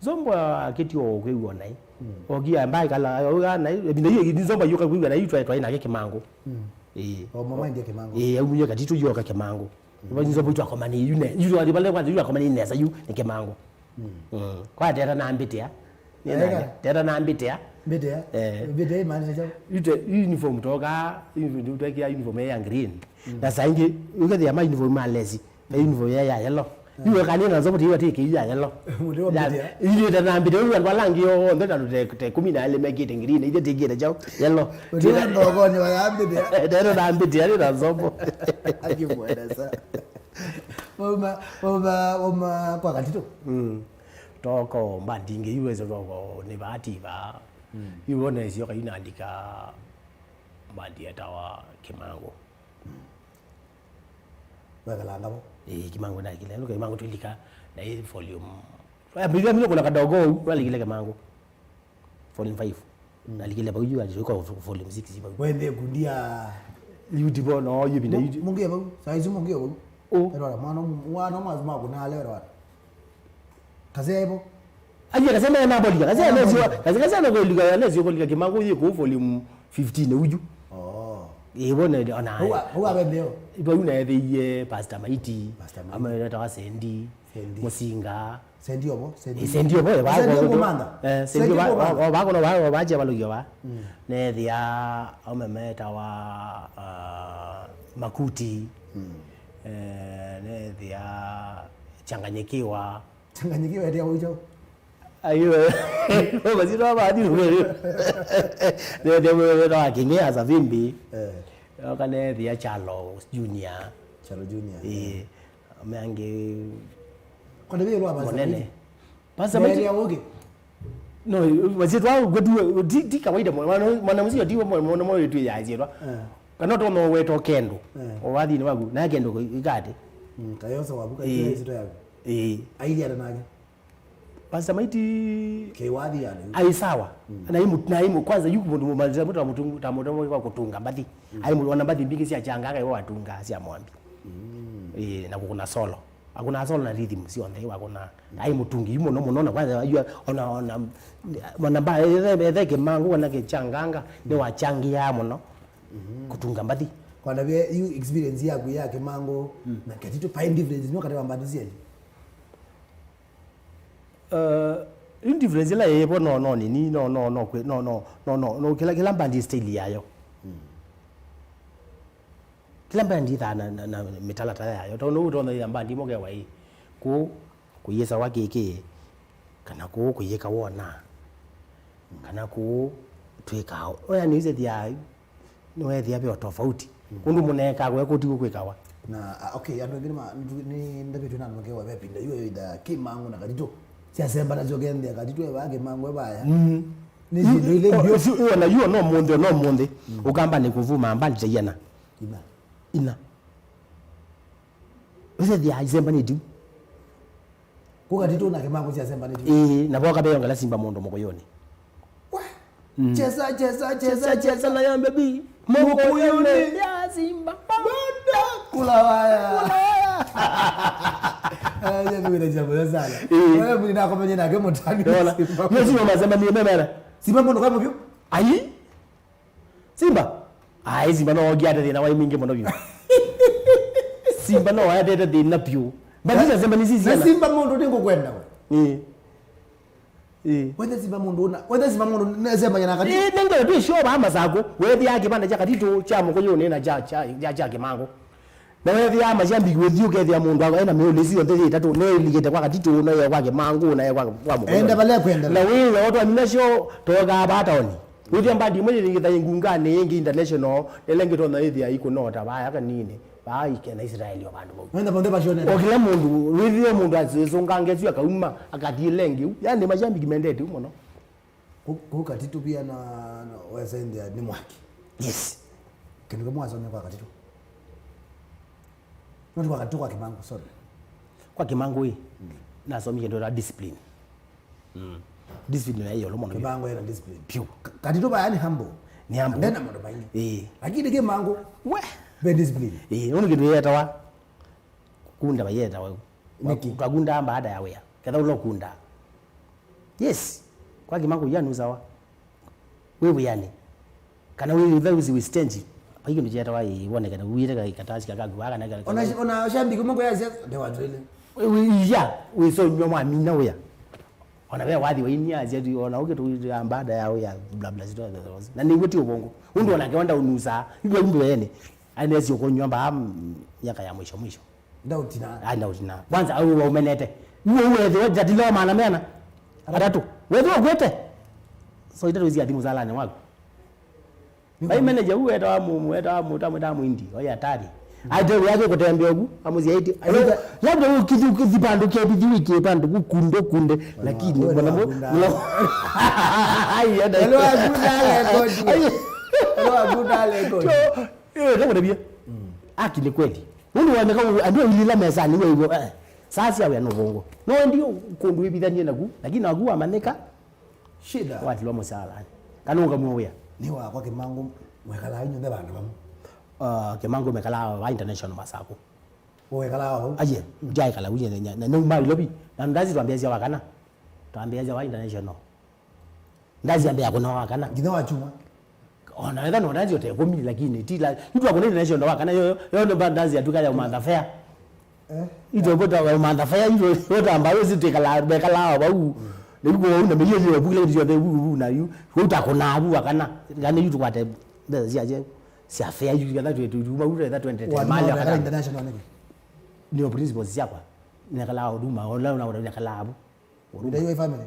Nzombo akĩtie o kwĩw'a naĩ. Mm. Okia mbaĩ kala, oga naĩ, ebinda hiyo Nzombo yuka kwĩw'a naĩ, twaĩ, twaĩ nake Kĩmangũ. Mm. Ĩĩ. O mama ndiye Kĩmangũ. Ĩĩ, aumie katitu yoka Kĩmangũ. Mm. Iba Nzombo itwakomani yu ne, yu wali bale kwa yu akomani nesa yu ni Kĩmangũ. Mm. Mm. Kwa tera na mbitia. Nĩ Ega. Nake, tera na mbitia. Mbitia? Eh. Mbitia imaanisha chao? Yute uniform toka, uniform, tutekia uniform ya green. Mm. Na saa ingĩ, ũkethĩa ma uniform ma lesi. Ve uniform ya, ya yellow. Yu wekanie na Nzombo tiwa tiki ya yellow. Mũndũ wa mbitia. Ile tena mbitia, yu andũ ala angĩ onthe na te, te kũmi na elĩ mekĩte green, ile tikĩte chao yellow. Ũtiwa ndogo ni wa mbitia. Ndero na mbitia ni na Nzombo. Akimweleza. Mama, mama, mama kwa katito. Mm. Toko mbandi ingĩ yu wese toko ni bahati ba. Mm. Yu wona isio kainandika mbandi etawa Kĩmangũ. Mm. Wekalanga vo? Ĩĩ, Kĩmangũ ndakile. Luka Kĩmangũ twilika na ĩ volume. Mbithia mimi kuna kadogo u walikile Kĩmangũ. Volume five. Mm. Nalikile vau yu ati kwa volume six vau. Wende kundia. Yu tipo no yu binda yu. Mungie vau. Saizi mungie vau. O. Pero mwana mwana mwazi mako na lero. Kasea ivo. Aje kasema na bolika. Kasema na bolika. Kasema na bolika, na sio bolika Kĩmangũ yiko volume fifteen uju. Oh. Ivo ne ona. Huwa huwa bendeo. Ivo una etheiye Pastor Maiti. Pastor Maiti. Ameleta wa Sendi. Sendi. Musinga. Sendi obo, Sendi. Eh, Sendi obo, eh, Sendi obo manda. Eh, Sendi obo, obo manda. Obo kono ba, ba che balogi ba. Mm. Nethia omemeta wa, ah, Makuti. Mm. Eh, nethia Changanyikiwa. Changanyikiwa ndio huyo. Ayo. Basi ndo ba ndio. Nethia mwe wa Kingea Savimbi. Eh. Okanethia Charles Junior. Charles Junior. Eh. Ame angĩ Kwa ndio wa basi. Monene. Basi Mary Maiti. Awoke. No, wazee tu hao kwetu ti, ti kawaida mwana, mwana mzee ti mwana mwana tu ya zero. Eh. Kana to no weto kendo. Eh. O wathi ni waku na kendo ikate. Mm, kayosa wabuka Eh. Zito yako. Eh. Aili ata nake. Pastor Maiti Ke wathi yani. Ai sawa. Mm. Na imu na imu kwanza yuko mundu mumaliza mtu amutungu tamutomo kwa kutunga mbathi. Mm. Ai mu ona mbathi mbingi sia changa kai watunga sia mwambi. Mm. Eh, na kukuna solo. Akuna solo na rhythm sio nthei wakuna. Ai mutungi yu mũno mũno na kwanza yu ona ona ona mba ethe ethe Kĩmangũ ona kĩchanganga nĩ wachangia mũno. Mm. Kutunga mbathi. Kwa na you experience yaku ya Kĩmangũ Mm. na Katito fine difference no kati wa mbandi zieli. Uh, indifference ila yĩvo no no nini no no no kwe- no no no no no kila kila mbandi style yayo. Mm. Kila mbandi ithaa na, na, na mĩtalatara yayo. Tondũ ũtonyaia mbandi ĩmwe kewa ĩ kũũ kũyĩsawa kĩkĩ kana kũũ kũyĩka wona kana kũũ twĩkaa oya nĩwĩsethia. nĩweethĩa ve o tofauti. Ũndũ mũneekaa we kũtiw'o kwĩkawa. Na, ah, okay, andũ angĩ nĩma-, nĩndavĩtw'e na andũ makĩwa ve ĩvinda yu either Kĩmangũ na Katitũ. Syasembana syo kethĩa Katitũ e vaa Kĩmangũ e vaya. Mm. Nĩ syĩndũ ilĩ mbyo. Ona yu ona ũmũnthĩ, ona ũmũnthĩ. Ũkambanĩ kũvuma mbandi ta iana. Ina. Ina. Ũsethĩa isembanĩtye. Kũ Katitũ na Kĩmangũ syasembanĩtye. Ĩĩ, na voka veyongela simba mũndũ mũkũyũnĩ. Wa? Mm. Cheza, cheza, cheza, cheza, cheza. Cheza na ya baby. Mũkũyũnĩ. Mũkũyũnĩ. Ya simba. Bada. Kula waya. Kula waya. Eh, ya mimi na jambo ya sana. Ĩĩ. Wewe mimi nakomenye na kemo tani. Ndona. Simba. Yesu mama sema ni mema. Simba mũndũ kama vyo? Ai. Simba? Ai, simba no ogiate thĩna wai mwingĩ mũno vyũ. Simba no aendete thĩna vyũ. But these are simba ni sisi. Na simba mũndũ nĩ ngũkwenda we. Eh. Eh. Wethe simba mũndũ na, wethe simba mũndũ nesema yana kati. Eh, nenge tu show ba masako. Wethe ya kibanda cha Katitũ cha mũkũyũ nĩ na cha cha cha, cha Kĩmangũ. Na wethĩa mashabiki wĩthi ũkethĩa mũndũ ena mĩũlĩ ĩsu yonthe yĩ ĩtatũ, no ĩlikĩte kwa Katitũ, no ye kwa Kĩmangũ, na ye kwa, kwa Mũkũyũ. Enda vala ekwenda. Na wĩthĩa otwani nasyo tokaa vaa taoni. Wĩthĩa mbandi ĩmwe yĩlikĩta ĩ ngunganĩ ĩngĩ international, ĩla ĩngĩ tonya ĩthĩa ĩkũnota vaya kanini, vaa ike na Israeli o vandũ vau. Wenda vonthe vashonene. O kĩla mũndũ, wĩthĩa mũndũ asũngange ĩsu akauma, akathi ĩla ĩngĩ u. Yani mashabiki mendete u mũno. Kũ-, kũ Katitũ pia na, na wesa ĩnthĩa nĩ mwaki. Yes. Kĩndũ kĩmwe wasomie kwa Katitũ. No ti kwa Katitũ, kwa Kĩmangũ, sorry. Kwa Kĩmangũ ĩ, mm, nasomie kĩndũ ta discipline. Mm. Discipline ya yolo mũno. Kĩmangũ ena discipline. Piu. Ka-, Katitũ ba yani humble. Ni humble. Ndena mũndũ maingi. Eh. Lakini Kĩmangũ, we, be discipline. Eh, ũnĩ kĩndũ yetawa kunda bayetawa. Nĩkĩ? Twakundaa baada ya wĩa. Ketha ũla ũkundaa. Yes. Kwa Kĩmangũ yani usawa. Wĩ wĩanĩ. Kana wĩ ũthausi wĩ stage. Vai kĩndũ kyetawa ĩ wonekana. Wĩte ka katasi kakaku. Kana kana. Ona, ona shabiki ũmwe kwa yasya, ndewa twele. Wĩ, wĩ, ya, wĩ so nywa mwamina wĩa. Ona ve wathi wa ini asya tu, ona ũkĩ tu ya baada ya wĩa, bla, bla, zito. Na nĩw'o ti ũvongo. Ũndũ onake wanda unusa. Iwe ũndũ ene. Anesi ũkũnywa mbaa, mm, myaka ya mwisho, mwisho. Ndautina. Ai, ndautina. Kwanza, au waumenete. Uo uwethe, wetatile wa maana mena. Atatu. Wethe ukwete. So, itatu isi athi mũsalani waku. Vai manager uweta wa mu, weta wa mu, tamu, tamu indi. Oya tari. Aite yake kutembea huku, amuzi aiti. Ayo, labda ukithi, ukithi pandu kia bithi wiki pandu kukunde, kunde. Lakini, mwana mu, mwana. Ai, ya. Hello, agunda le koti. Ai. Hello, agunda le koti. Eh, ndakũtavya. Mm. Aki nĩ kweli. Nũndũ woneka ũ-, andũ ailila mesanĩ wĩw'o, eh, saa sya wĩa nũvũngũ. No ndi kũndũ wĩvithanie naku, lakini naku wamanyĩka, shida, watilwa mũsalani. Kana ũkamua wĩa. Nĩ wakwa Kĩmangũ, mwekalaa inyuothe vandũ vamwe? Ah, Kĩmangũ mekalaa wa international Masakũ. Wekalaa vau? Aye, ndyaĩkala u nyenya, na nĩuma Nairobi. Na ndazi twambĩasya wakana. Twambĩasya wa international. Ndazi ambĩa kũna wakana. Nginya wa chuma. Ona wetha no ndazi ote kumi, lakini ti la. Itwa kũna international wakana yo, yo, yo no ba ndazi atuka ya umantha fair. Eh? Itwa bota ya umantha fair, itwa bota amba yo sitekala, bekala vau. Mm. Na yuko una milioni yo bukile ndio the u, u na yu. Utakona abu wakana. Ngane yutu kwate. Ndazi aje. Sia fair yu kana tu tu ma ura that twenty. Mali wakana international nini? Ndio principles yakwa. Nekala huduma, ola una ura nekala abu. Ndaiwa family.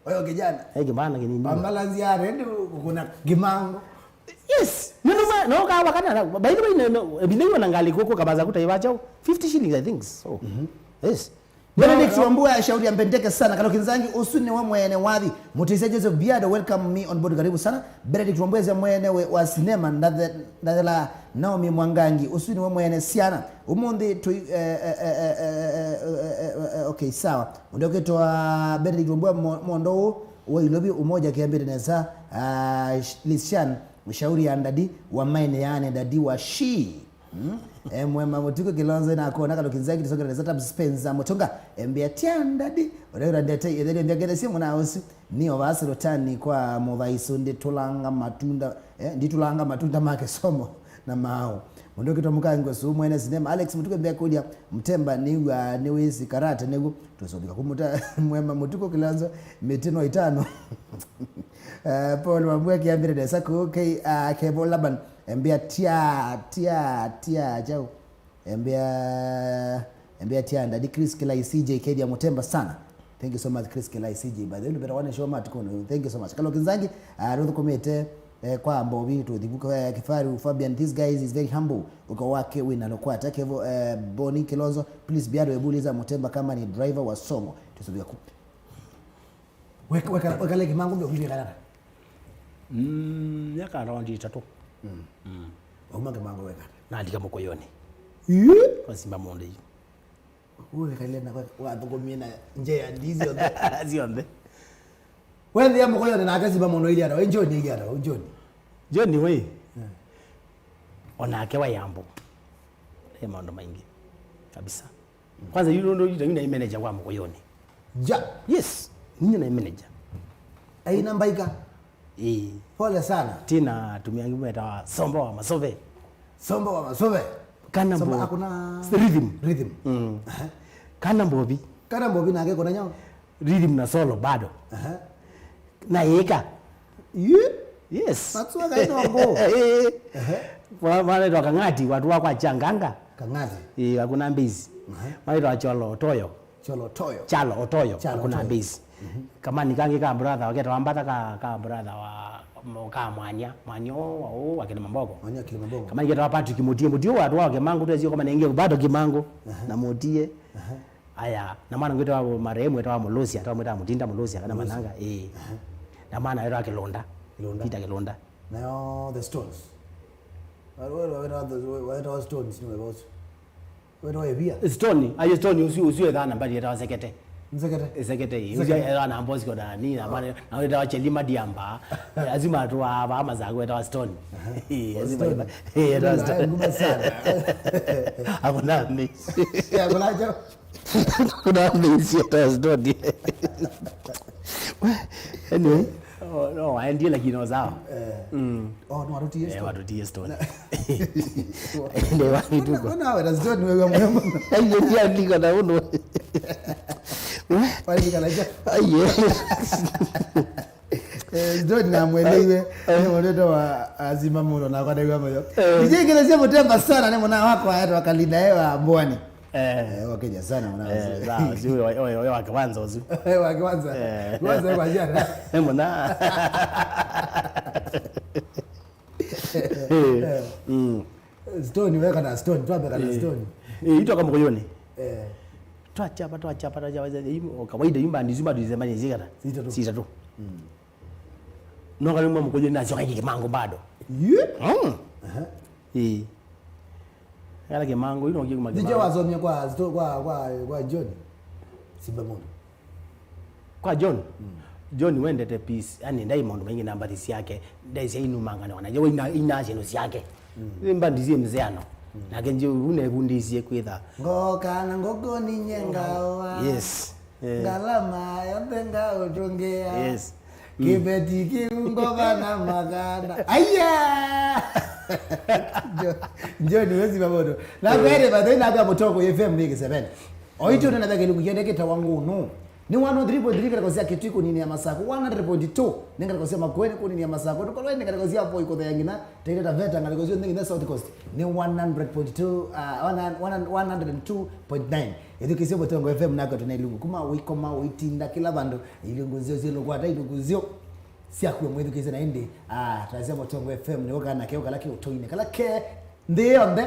Oyo kijana. Eh, kibana kinini. Pambalanzi ya rent kuna Kĩmangũ. Yes. Ndio ma no ka wakana. By the way, no, no. Ebinaiwa na ngali koko kabaza kutaiwa chao. Fifty shillings, I think. So. Mhm. Yes. Benedict Wambua, shauri ya mbendeke sana. Kalo Kinzangi, ũsu nĩwe mwene wathi. Mũtĩsya Joseph Biado, welcome me on board. Karibu sana. Benedict Wambua ese mwene we, wa sinema, ndathe-, ndathela Naomi Mwangangi, ũsu nĩwe mwene syana. Ũmũnthĩ tũi-, eh, eh, okay, sawa. Ũndũ ũkĩtwa Benedict Wambua mo-, mondo ũũ, wa Ilovi Umoja kĩambĩte nesa, ah, sh-, Lisian, shauri ya ndadi, wa maene yaani ndadi wa shi. Hmm? Eh, Mwema Mũtuku Kilonzo na kona Kalo Kinzangi, tusongerere setup Spencer Mutunga. Embia tia ndadi, ũrĩa ũrandete, ĩthĩrĩ embia ngete simu na ũsu. Nĩ o vaa Sultani kwa mũthaisu, nditũlanga matunda, eh, nditũlanga matunda ma kĩsomo na maao. Mũndũ ũkĩtwa mũkangi ũsu mwene sinema, Alex Mũtuku embia kũlya, Mũtemba nĩw'a nĩwĩsĩ karate nĩw'o? Tũsũvika kũmũta Mwema Mũtuku Kilonzo, mĩtĩ no itano. Eh, Paul Wambua kĩambĩre nesa kũu, K-, ah, Kevo Laban, embia tia, tia, tia, chau. Embia, embia tia ndadi Chris Kilai C J Kedia Mũtemba sana. Thank you so much, Chris Kilai C J. By the way, better one show mat kono. Thank you so much. Kalo Kinzangi, ah, ruthukumite, Eh, kwa Mbovi, tũthivu, eh, Kifaru, Fabian, this guy is very humble. Ũko wake wĩna lũkwata. Kevo, eh, Boni Kilonzo, please, Biado, ebuliza Mutemba kama ni driver wa Songo. Tusubia ku. Weka, weka, weka leki mangu mbio kuibe kanana. Mm, myaka around ĩtatũ. Mm. Mm. Wauma Kimango weka. Nalika Mũkũyũnĩ. Ĩĩ? Kwa Simba Mũndũ yu. Ũũ wĩkalile na kwa, wathũkũmie na njĩa ndi syonthe. Syonthe. Wethĩa Mũkũyũnĩ nake Simba Mũndũ ili ata, John ili ata, John. John we. Yeah. Onake wa yambo. Ĩ maũndũ maingĩ. Kabisa. Kwanza yu nũndũ yu nĩ manager kwa Mũkũyũnĩ. Ja. Yes. Niĩ nĩ manager. Aina mbaika. Ĩĩ. Pole sana. Tina atumia angĩ metawa Somba wa Masove. Somba wa Masove. Kana Somba mbo-, akuna rhythm. Rhythm. Mm. Aha. Kana Mbovi. Kana Mbovi nake kuna nyao. Rhythm na solo bado. Aha. Na yĩka. Yu? Yes. Matsua kainongo. Ehe. Wa-, wanaitwa Kang'ati, watu wa kwa Changanga. Kang'ati. Eh, hakuna mbizi. Aha. Wanaitwa Cholo Otoyo. Cholo Otoyo. Chalo Otoyo, Chalo hakuna Otoyo. Mbizi. Mhm. Kamani kangi ka brother, waketawa Mbata ka, ka brother wa, ka Mwanya, Mwanya wa, wa Kilimambogo. Mwanya Kilimambogo. Kamani ketawa Patrick Mutie, Mutie watu wa Kimangu, twezio kama nenge bado Kimangu. Aha. Na Mutie. Aha. Aya, na mwana ngwĩtawa marehemu, etawa Mũlũsya, etawa mwĩtawa Mũtinda Mũlũsya, kana Mũlũsya. Mananga, ĩĩ. Aha. Na mwana etawa Kĩlũnda. Kĩlũnda. Peter Kĩlũnda. Nayo the Stones. Wale, wale, wale, wale, wale, wale Stones, nĩ weba ũsu. Wale wa Evia. Stone, ayo Stone ũsu, ũsu etawa na mbali etawa Sekete. Nsekete. Sekete, ĩĩ. Ũsu Sekete. Etawa na Bosco na ni, na mwana, na etawa Chelima Diamba. Lazima tu wa, wa Masaku etawa Stone. Aha. Ĩĩ, lazima Stone. Ĩĩ, etawa Stone. Nguma sana. Hakuna mbizi. Ya, kuna cho. Kuna mbizi ya Thursday. Anyway, oh, no, waendie lakini no sawa. Eh. Mm. Oh, no, watutie Eh, Stone. Watutie Stone. Na- Ndio watu tuko. Kuna, kuna wa Thursday wewe mwenyewe. Ayo ndio andiko na uno. Wali kana cha. Ayo. Eh, John namwelewe. Eh. Nĩ mũndũ wa azima mũno na kwa ndaiwa moyo. Eh. Nijengelesia Mutemba sana nĩ mwana wako aetwa Kalinda ewa Mbwani. Eh. Eh, wakeja sana mwana. Eh, sawa, si huyo, huyo, huyo wa kwanza uzu. Eh, wa kwanza. Eh. Kwanza kwa jana. Eh, mwana. Eh. Mm. Stone, weka na Stone, twambe kana Eh. Stone. Eh, itwa kama Mũkũyũnĩ. Eh. Twachapa, twachapa, twachapa, yu-, o kawaida yu mbandi isu bado zimani zikata. Sitatu. Sitatu. Mm. Noka nĩ mwa Mũkũyũnĩ nasyoka Kimangu bado. Ye? Mm. Aha. Eh. Kala Kimangu, ino kiuma Kimangu. Ndicho wasomia kwa sto-, kwa, kwa, kwa John. Simba Mũndũ. Kwa John? Mm. John wendete peace, yani ndai maũndũ maingĩ na mbathi syake, ndai sya inumangana, wana, yo ina, ina syĩndũ syake. Mm. Nĩ mbathi syĩ mzeano. Mm. Nake nje une vundisye kwitha. Ngoka na ngoko ni nyengawa. Yes. Eh. Ngalama yonthe ngaũtũngĩa. Yes. Mm. Kĩveti kĩu ngova na maganda. Aya! Jo-, John, wezi mabodo. Na Eh. Kwere, but then naga Mũtongo F M nĩ kĩseveni. Oitũ nĩ na kĩlungu kĩendekete wa ngũnũ. Nĩ one oh three point three ngalĩko sya Kitui kũninĩa Masakũ, one hundred point two nĩ ngalĩko sya Makueni kũninĩa Masakũ, tũkolwe nĩ ngalĩko sya Voi kũthea nginya Taita Taveta, ngalĩko syonthe nginya South Coast nĩ one hundred point two, uh, one hundred, one hundred and two point nine. Ĩthukĩĩsye Mũtongo F M nako tũna ilungu kuma ũikoma ũitinda kĩla vandũ, ilungu nzeo syĩlũkwata, ilungu nzeo syakuwa mwĩthukĩĩsye na ĩndĩ, ah, twasya Mũtongo F M nĩko kana keo kala ke ũtoinĩ, kala ke nthĩ yonthe,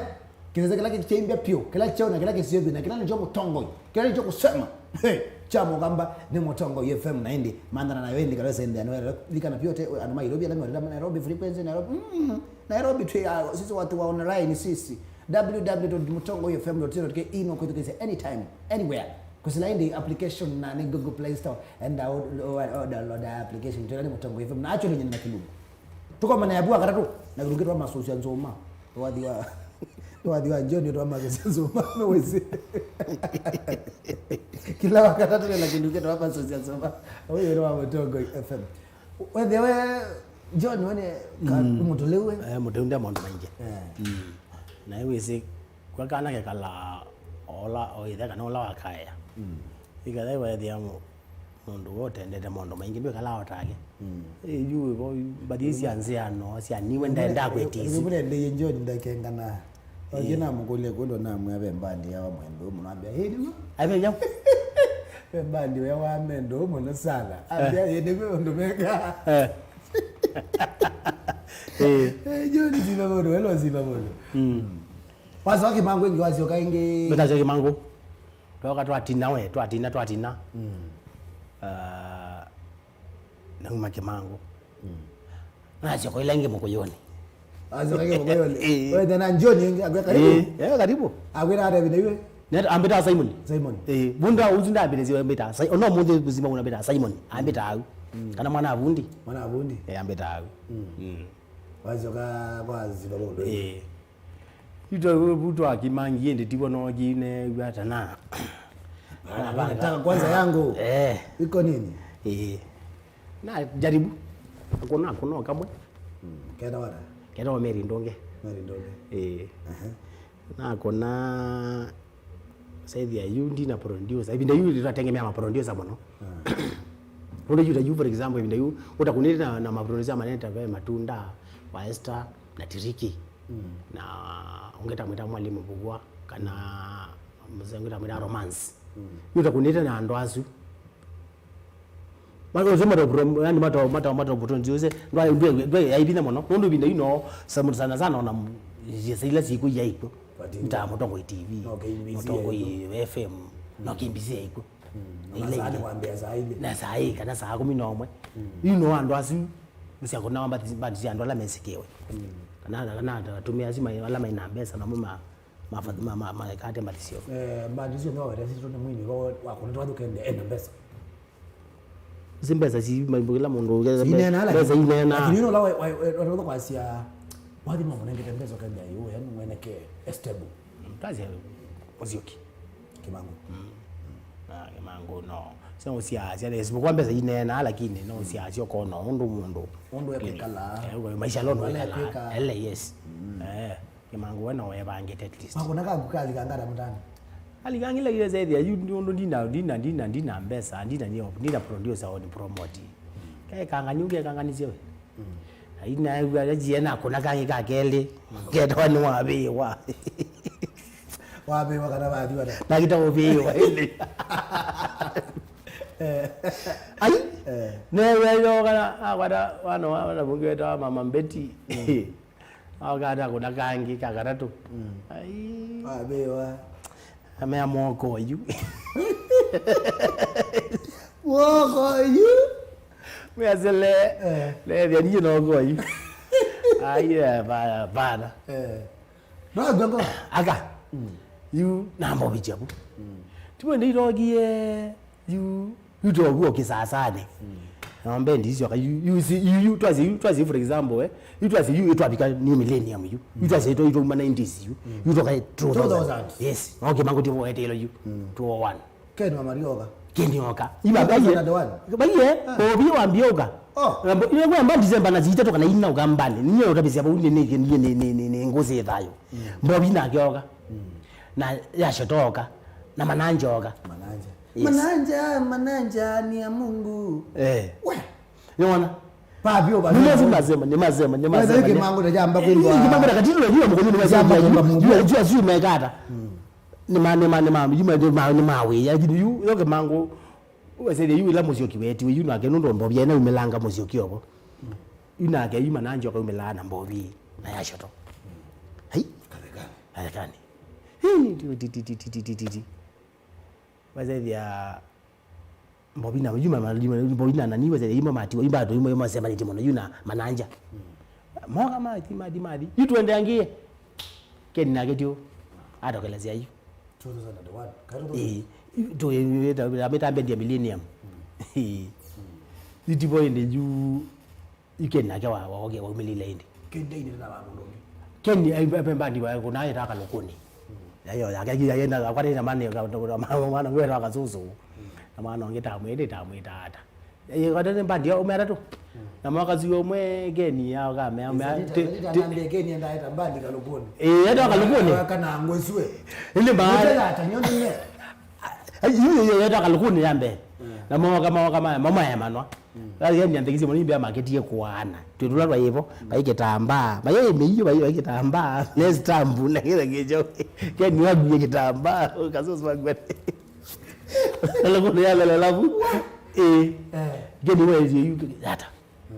kĩsese kĩla kĩkyaimbya pyũ, kĩla kyeu na kĩla kĩseo vyũ, na kĩla nĩkyo mũtongoi, kĩla nĩkyo kũsema, hey, kya mũkamba nĩ Mũtongoi F M na ĩndĩ manthana nayo ĩndĩ kalesa ĩndĩ anwera likana pyote andũ ma Nairobi ala mewaleta Nairobi frequency Nairobi, mm, Nairobi twĩ, ah, sisi watu wa online sisi, w w w dot mutongoi f m dot co dot k e no kwĩthukĩĩsya anytime, anywhere. Kũsila ĩndĩ application na nĩ Google Play Store, enda o-, o-, o-, download application, twĩla nĩ Mũtongo F M. Na actually nyina na kĩlungu. Tũkomana ya bua katatũ, na kĩlungu kĩtwa masũsya nzũma. Wathi wa, wathi wa John twa masũsya nzũma, no wĩsĩ. Kĩla wa katatũ na kĩlungu kĩtwa masũsya nzũma. Ũyũ nĩ wa Mũtongo F M. Wethe we, John, we nĩ ka-, Mm. mũtũlĩu we? Eh, mũtũlĩu nde maũndũ maingĩ. Eh. Mm. Na wĩsĩ, kwa kana kekala ola, o ithe kana ola wakaea. Mm. Ikatha wethĩa mũ-, mũndũ wotendete maũndũ maingĩ, ndwĩkala otake. Mm. Eh, yu, vo, mbathi sya nzĩano, sya niwe ndenda kwĩtisi. Yu, yu, yu, yu, John ndakengana. Oke namũkũlya kũndũ namwĩa ve mbandi ya wa mwendũ mũno, ambĩa, "Ĩĩ, nĩguo." Ambĩa, "Nyau." Ve mbandi ya wa mwendũ mũno sana. Ambĩa, "Ĩĩ, nĩguo ũndũ meka." Eh. Eh. Eh, John Simba Mũndũ, welo Simba Mũndũ. Mm. Wasoka Kĩmangũ ĩngĩ, wasyoka ĩngĩ. Mbetasya Kĩmangũ. Twoka twatina we, twatina, twatina. Mm. Ah, nauma Kĩmangũ. Mm. Nasyoka ĩla ĩngĩ Mũkũyũnĩ. Asyoka ĩngĩ Mũkũyũnĩ. Eh. Wenda na John ĩngĩ, akwĩa karibu. Eh, eh, karibu. Akwĩra ata ĩvinda iwe? Neta ambĩtaa Simon. Simon. Eh, vunda uzu ndambĩrĩsya ambĩtaa. Sai-, ona mũthĩ mzima unambĩtaa Simon. Ambĩtaa au. Mm. Kana mwana avundi. Mwana avundi. Eh, ambĩtaa au. Mm. Mm. Wasyoka kwa Simba Mũndũ. Eh. Ito vutu akimangi ende tivo no kine wata na. Bana, bana, taka kwanza yangu. Eh. Iko nini? Eh. Na jaribu. Kuna, kuna kamwe. Mm. Kenda wata? Kenda wa Mary Ndonge. Mary Ndonge. Eh. Aha. Na kuna saithi ya yu ndi na producer. Ivinda yu twatengemea ma producer mũno. Ah. Undu yu ta yu, for example, ivinda yu utakunite na, na ma producer manene ta ve Matunda, wa Esther, na Tiriki. Mm. Na ũngĩ ta mwĩta Mwalimu Mbugua, kana mzee ũngĩ ta mwĩta Romance. Mm. Yu utakunite na andũ asu. Mato, mato, mato, yani mato, mato, mato, mato, njuze, ndwa, ndwa, ndwa, ya ivina mũno. Nundu ivinda yu no, sana, sana, sana, ona, yesa ila siku ya ikwo. Nita Mũtongoi T V, no, K B C Mũtongoi ya ikwo. F M, no, K B C ya ikwo. Mm. Na ila ingĩ. Masaa nĩ kwambia saa ile. Na saa hii, kana saa kumi na ũmwe. Mm. Yu no andũ asu, nĩsya kũna mbandi, mbandi sya andũ ala mesikiwe. Mm. Kana, kana atumia asu mai-, ala maina mbesa, namo ma, ma, ma, ma, ma, maekate mbandi syo. Eh, mbandi syo no wetesitwe nĩ mwini wa, wa kũna twathukende ena mbesa. Si mbesa si maimbo kila mũndũ ũketha. Sinena, lakini mbesa inena. Lakini ũla wa, wa, wa, wa, kwasya, wathi mamũnengete mbesa ũkethĩa yu, yani mweneke estable. Tasya Mũsyoki. Kĩmangũ. Mm. Ah, Kĩmangũ, no. Sio usia, sia, isipokuwa mbesa inena, lakini no usia, sio kono, ũndũ mũndũ. Ũndũ ekekala. Eh, maisha londo. Wale ekala. Ele, yes. Mm. Eh. Kĩmangũ we no wevangĩte at least. Makũna kaku kalikangata mũtani. Alikangile ile zaidi ya yu ndio ndo ndina, ndina, ndina, ndina mbesa, ndina nio, ndina producer on promote. Kae kangani uke kanganisye we. Mm. Aina ya jiena kuna kangi ka keli. Ketwa ni wabiwa. Wabiwa kana bathi wada. Na kita ubiwa ile. Eh. Ai. Eh. Ne yo kana akwata wana wana bungi weta mama Betty. Mm. Aũkata kũna kangĩ ka katatũ. Mm. Ai. Wabiwa. Amea mwoko yu. Mwoko yu. Mwĩasele. Eh. Lethya niĩ noko yu. Ai, eh, bana, bana. Eh. No, gongo. Aka. Mm. Yu namba obichabu. Mm. Tiwe ndirogie. Yu, yu toguo kĩsasani. Mm. Na mbendi icio ka, yu, yu, si, yu, yu, twasi, yu, twasi, for example, eh, yu twasi, yu, twabika New Millennium, yu, yu twasi, yu, twauma nineties, yu, yu toka two thousand. Two thousand. Yes. Okay, mangu tivo etelo, yu, mm, two oh one. Ken wa Marioka. Ken yoka. Iba, two thousand one. Baie, baie, ah, obi wa mbioka. Oh. Rambo, ile kwa mba December na zita toka na ina ugambani. Niyo utabisia ba uni ni, ni, ni, ni, ni, ni ngozi thayo. Mm. Mbobi na kioka. Mm. Na yashotoka. Na mananjoka. Mananja. Yes. Mananja, mananja ni ya Mungu. Eh. We. Niona? Papi o, papi. Ni lazima sema, ni lazima, ni lazima. Wewe Kĩmangũ ndajamba kwĩmbwa. Kĩmangũ na katilo jua mkono ni lazima. Jua, jua, jua mekata. Mm. Ni ma, ni ma, ni ma, ni ma, ni ma, ni ma we. Lakini yu, yo Kĩmangũ, wewe sasa yu ila Mũsyoki wetiwe, yu nake nũndũ Mbobi ena umilanga Mũsyoki obo. Mm. Yu nake yu mananjo ka umilana Mbobi. Na yashoto. Hai? Kathekani. Kathekani. Hii, ti, ti, ti. Wasethia Mbobi na, yu ma, ma, Mbobi na nani, wasethia yu mamatiwa, yu bado, yu ma, yu masemanĩtye mũno, yu na mananja. Mm. Moka mathi, mathi, mathi. Yu tuendeangie. Ken nake tio. Atokelezea yu. Two thousand and one. Karibu. Eh, yu, tu, yu, yu, ta, ameta mbendi ya Millennium. Mm. Eh. Mm. Yu tipo ende yu Yu Ken nake wa, wa, wa, waumĩlile ĩndĩ. Ken ndainĩte na mũndũ ũngĩ. Ken, eh, eh, mbandi wa, kuna ĩta Kalũkũnĩ. Mm. Yayo, yake, yake, na, kwa nini mwana, ka, na, na, mwana, mwana, wĩra wa Kasusu. Mm. Na mwana ũngĩ tamwĩta, tamwĩta ata. Eh, kwa nini mbandi ya, ume atatũ? Mm. Na mwaka zuo mwe Ken ya, kame, ume, Zalita, ti, Zalita ti, nambe Ken ndaeta mbandi Kalũkũnĩ. Eh, ĩta Kalũkũnĩ. Kana ngwesue. Ile ba. Ĩta nyonde. Ai, yu, yu, yu, ĩta Kalũkũnĩ ya mbee. Mm. Na moka, moka, ma, mama ya manwa. Mm. Yaani, yaani, anthekisye mũno, imbea maketie kũaana. Twĩ tũla twa ĩvo, mm, vai kĩtambaa. Vai mĩio, vai, vai kĩtambaa. Ne stamp, na kĩla kĩcho. Ken wakuie kĩtambaa. Kasosi wakuie. Alafu, ya lala, alafu. Eh. Eh. Ken wezie yu, hata. Mm.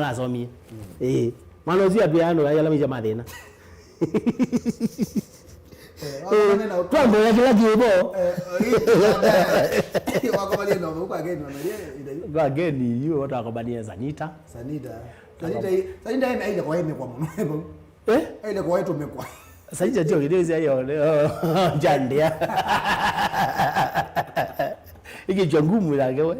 nao nasomie. Ĩĩ. Mwana ũcio apĩa andũ aĩ ala maisha ma thĩna. Eh, twamboya kĩla kĩvo. Kwa Keni yu twakomanie Sanita. Sanita. Sanita, Sanita aile kwa ene kwa mũno. Eh? Aile kwa wetu mekwa. Sanita tio kĩtĩsya yo, yo, jandia. Ikichwa ngumu yake we.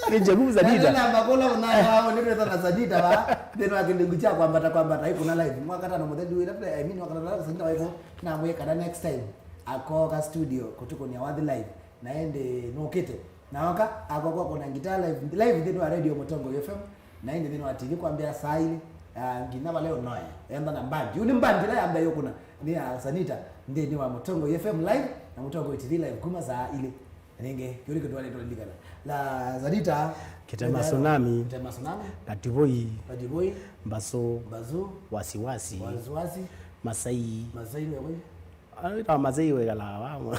Ikichwa ngumu Sanita. Na makula unana wao ndio sana Sanita wa. Ndio wa kindu cha kwambata kwambata iko na live. Mwaka tano mũthelu ila, I mean, mwaka tano Sanita waiko na mweka na next time. Akoka studio kutukunia wathi live. Na ende nokite. Na oka, akoka kuna guitar live, live nthĩnĩ wa Radio Mũtongoi F M. Na ende nthĩnĩ wa T V kwambia saa ilĩ, ah, nginya vala ũnoya. Enda na mbandi. Yu nĩ mbandi ĩla yambia yũkuna. Nĩ ya Sanita. Nthĩnĩ wa Mũtongoi F M live na Mũtongoi T V live kuma saa ilĩ. Nĩngĩ, kĩũlĩ kĩtwalĩ tũlilikana. La Sanita. Kitema Tsunami. Kitema Tsunami. Katiboi. Katiboi. Mbasu. Mbasu. Wasiwasi. Wasiwasi. Masai. Masai nĩ wĩ? Anaitwa Masai wĩkalaa vamwe.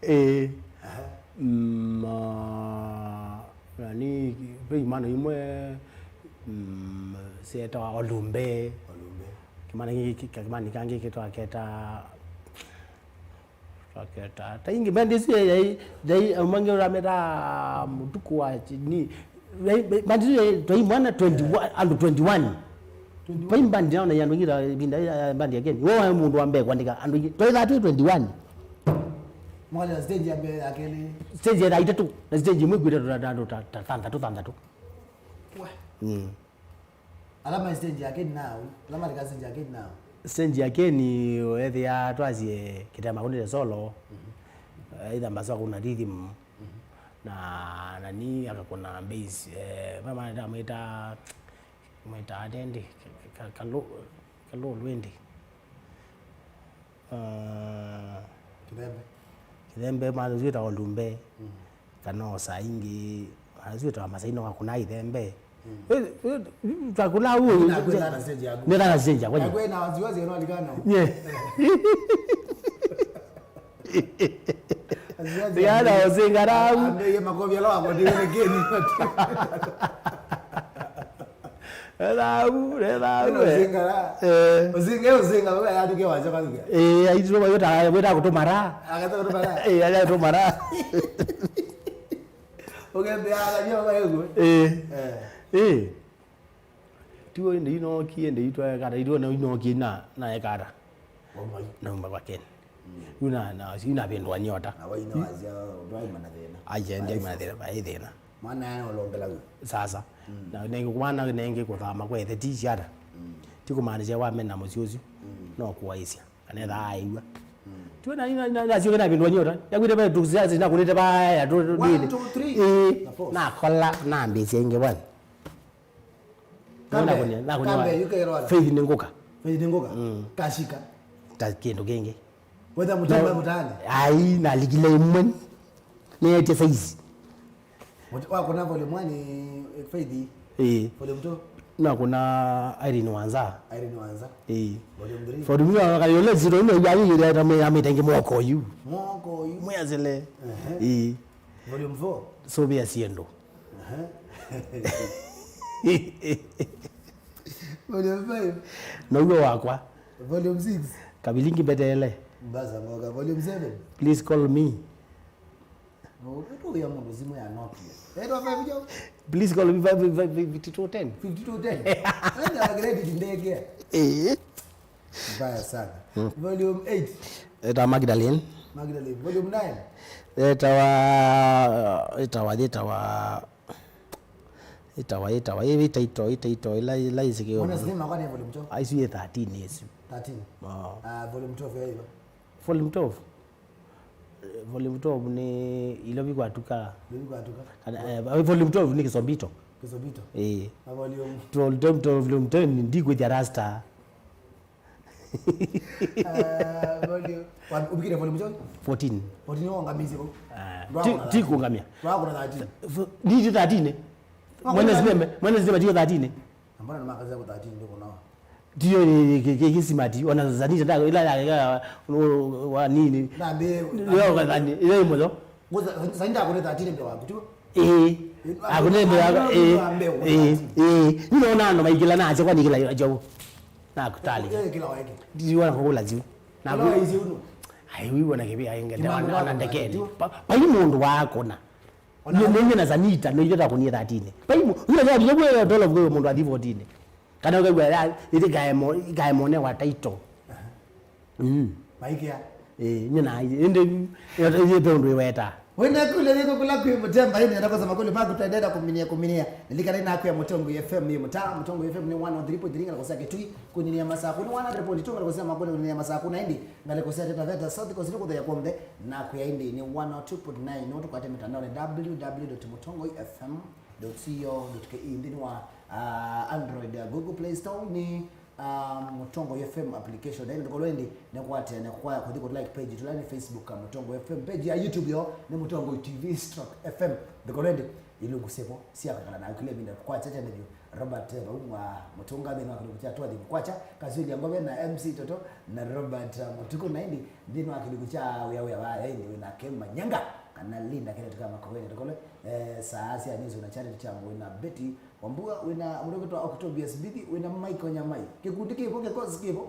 Eh. Aha. Mm, ah, nani, ve imano imwe, mm, sietawa Olumbe. Olumbe. Kimani kĩngĩ, ki-, ki-, kimani kangĩ kitwa keta, twaketa. Ta ingi bendi isu yai, yai, yai, umange urameta mutuku wa chini. Yai, be-, bendi isu yai, twai mwana twenty-one, andũ twenty-one. Twenty-one. Twai bandi naona ya andũ aingĩ ta ĩvinda ya bandi ya Keni. Wewe mũndũ wa mbee kuandĩka andũ aingĩ. Twai thirty, twenty-one. Mwaka stage ya mbee ya kelĩ. Stage ya itatũ. Na stage imwe kwita ta, ta, ta, ta, thanthatũ, thanthatũ. Wa. Mm. Ala ma stage ya Keni nao, ala malika stage ya Keni nao. Stage ya Keni, ethĩa twasie Kitema kunile solo. Mhm. Either Mbasu akuna rhythm. Mhm. Na, na ni akakuna bass, eh, mama ndamwita, mwita atendi, ka-, ka-, kalu-, kalulu indi. Ah, Kĩvembe. Ĩthembe mwana ũsu wĩtawa Lumbe. Mm. Kana o saa ingĩ, mwana ũsu wĩtawa Masai no akũnaa ĩthembe. Mm. Eh, eh, twakũnaa ũũ. Nakwĩthana stage yaku. Nĩthana stage yakwa. Nakwĩ na wasiwasi ĩno alikana. Yeah. Yana ũsingaramu. Ambĩie makovi ala wakwatĩwe nĩ kĩni. Ethamu, ethamu. Ũsingara. Eh. Ũsinga, ũsinga, wewe yatuke wacha kwa. Eh, aitũ wĩta, wĩta kũtũmara. Akata kũtũmara. Eh, aja kũtũmara. Ũkembea akanywa kwa yego. Eh. Eh. Eh. Tiwo ĩndĩ inokie, ĩndĩ itwaeka, ata itwo na inokie na, na ekata. Wauma yu. Nauma kwa Ken. Mm. Yu na, na, yu na vĩndwa nyota. Na waina wazia, ndwaima na thĩna. Aje, ndiaima na thĩna, vai thĩna. Mwana yana olongela yu. Sasa. Mm. Na nenge kwana nenge kuthama kwa ethe ti ciata. Mm. Ti kumaanisha wamena mũsyĩ ũsu. Mm. No kuwaisya. Kana etha aiwa. Mm. Tiwe na, na, na, na sio na vĩndwa nyota. Yakwite va tu sasa na kunite va ya tu, tu. One, two, three. Eh. Na kola na mbesi inge bwana. Kambe, nakunia, nakunia kambe, wa-, yuke yelwala. Faith nĩ ngũka. Faith nĩ ngũka. Mm. Kashika. Ta kĩndũ kĩngĩ. Wetha mũtamba mũtaani. Ai, nalikile imwe. Nĩetie saizi. Wakũna volume one, eh, Faith? Ĩĩ. Volume two? Nakũna Irene Wanza. Irene Wanza. Ĩĩ. Volume three? Volume three, wakayole zito ino ya yigire ya mitengi mwoko yu. Mwoko yu. Mwezele. Ehe. Ĩĩ. Volume four? Sovia siendo. Aha. Volume five. Nauyo wakwa. Volume six. Kabilingi mbetele. Mbasa ngoka. Volume seven. Please call me. No, tu ya mundu simu ya Nokia. Etwa five jo. Please call me five, five, five, fifty-two ten. Fifty-two ten. Enda grade ndege. Eh. Mbaya sana. Mm. Volume eight. Eta Magdalene. Magdalene. Volume nine. Etawa, etawa, etawa, etawa, etawa, ĩ, ĩ title, ĩ title, ĩla, ĩla ĩsĩkĩwe. Mwana sinema kwa nĩ volume two? Aisu ĩ thirteen ĩsu. Thirteen. Oh. Ah, volume twelve ya ĩva? Volume twelve? Eh, volume twelve nĩ Ilovi Kwatuka. Ilovi Kwatuka. Kana, eh, volume twelve nĩ Kisobito. Kisobito. Eh. Na volume? Twelve, twelve, twelve, volume ten, Ndikwĩthya Rasta. Ah, volume, wa-, ubikire volume joy? Fourteen. Fourteen wongamĩsye vau. Ah, ti, ti kũngamĩa. Twakũna thirteen. F-, ndi ti thirteen. Mwene sinema, mwene sinema tiyo thirteen. Na mbona nĩmakasya ku thirteen ndikunawa? Tiyo kĩsimati, ona Zanita nda, ila ya, ya, wa nini. Nambe, yo kathani, ile moyo. Zanita akũne thirteen mbele waku, tu? Eh. Akũne mbele waku, eh. Eh. Ninaona ano maikila na acha kwa nikila acha. Na kutali. Eh, kila wake. Ndiyo na kula ziu. Na kula ziu no. Ai, wiwa na kibi ai ngende ona ndekeni. Pa, pa mundu wakona. Nĩ, nĩ na Zanita, no ithe takunie thirteen. Pai mu-, yule ya, yule wewe dola wewe mundu athi fourteen. Kana wewe ya, ite gaemo, gaemo ne wa title. Aha. Mm. Maikia. Eh, nĩ na, ende, ende, ende, ende, weta. Wenda kule niko kula kwi mutemba, ende na kosa makuli maku tendera kuminia, kuminia. Nilikana na kwa Mutongo F M, muta, Mutongo F M ni one oh three point three ngala kosa Kitui, kuninia Masaku, ni one hundred point two ngala kosa makuli, kuninia Masaku na indi. Ngalĩko sya Taita Taveta, South Coast, nĩ kũthea kw'onthe, nakwĩa ĩndĩ nĩ one oh two point nine, no tũkwate mĩtandaonĩ, w w w dot mutongoi f m dot co dot k e, nthĩnĩ wa, ah, Android, ah, Google Play Store nĩ, ah, Mutongoi F M application. Ĩndĩ ndũkolwe ĩndĩ nĩ kwate, nĩ kwa kũthi kũ like page tũla nĩ Facebook, ah, Mutongoi F M, page ya YouTube yo nĩ Mutongoi T V stroke F M. Ndũkolwe ĩndĩ ilungu sĩvo sya kakala na kile vinda kwa chacha nĩvyo. Robert, eh, Vaumwa Mũtũnga nthĩnĩ wa kĩlungu kya Twathi Mũkwakya, Kaswili ya Ngove na M C Toto na Robert, eh, Mũtuku, na ĩndĩ nthĩnĩ wa kĩlungu kya Wĩa Wĩa Vaya ĩndĩ wĩnake Manyanga kana Linda Kenneth ka Makoweni Tokole, eh, saa sya news wĩna Charity Chambo, wĩna Betty Wambua, wĩna mũndũ ũkwĩtwa Octobius Mbithi, wĩna Michael Nyamai. Kĩkundi kĩvo, kĩkosi kĩvo,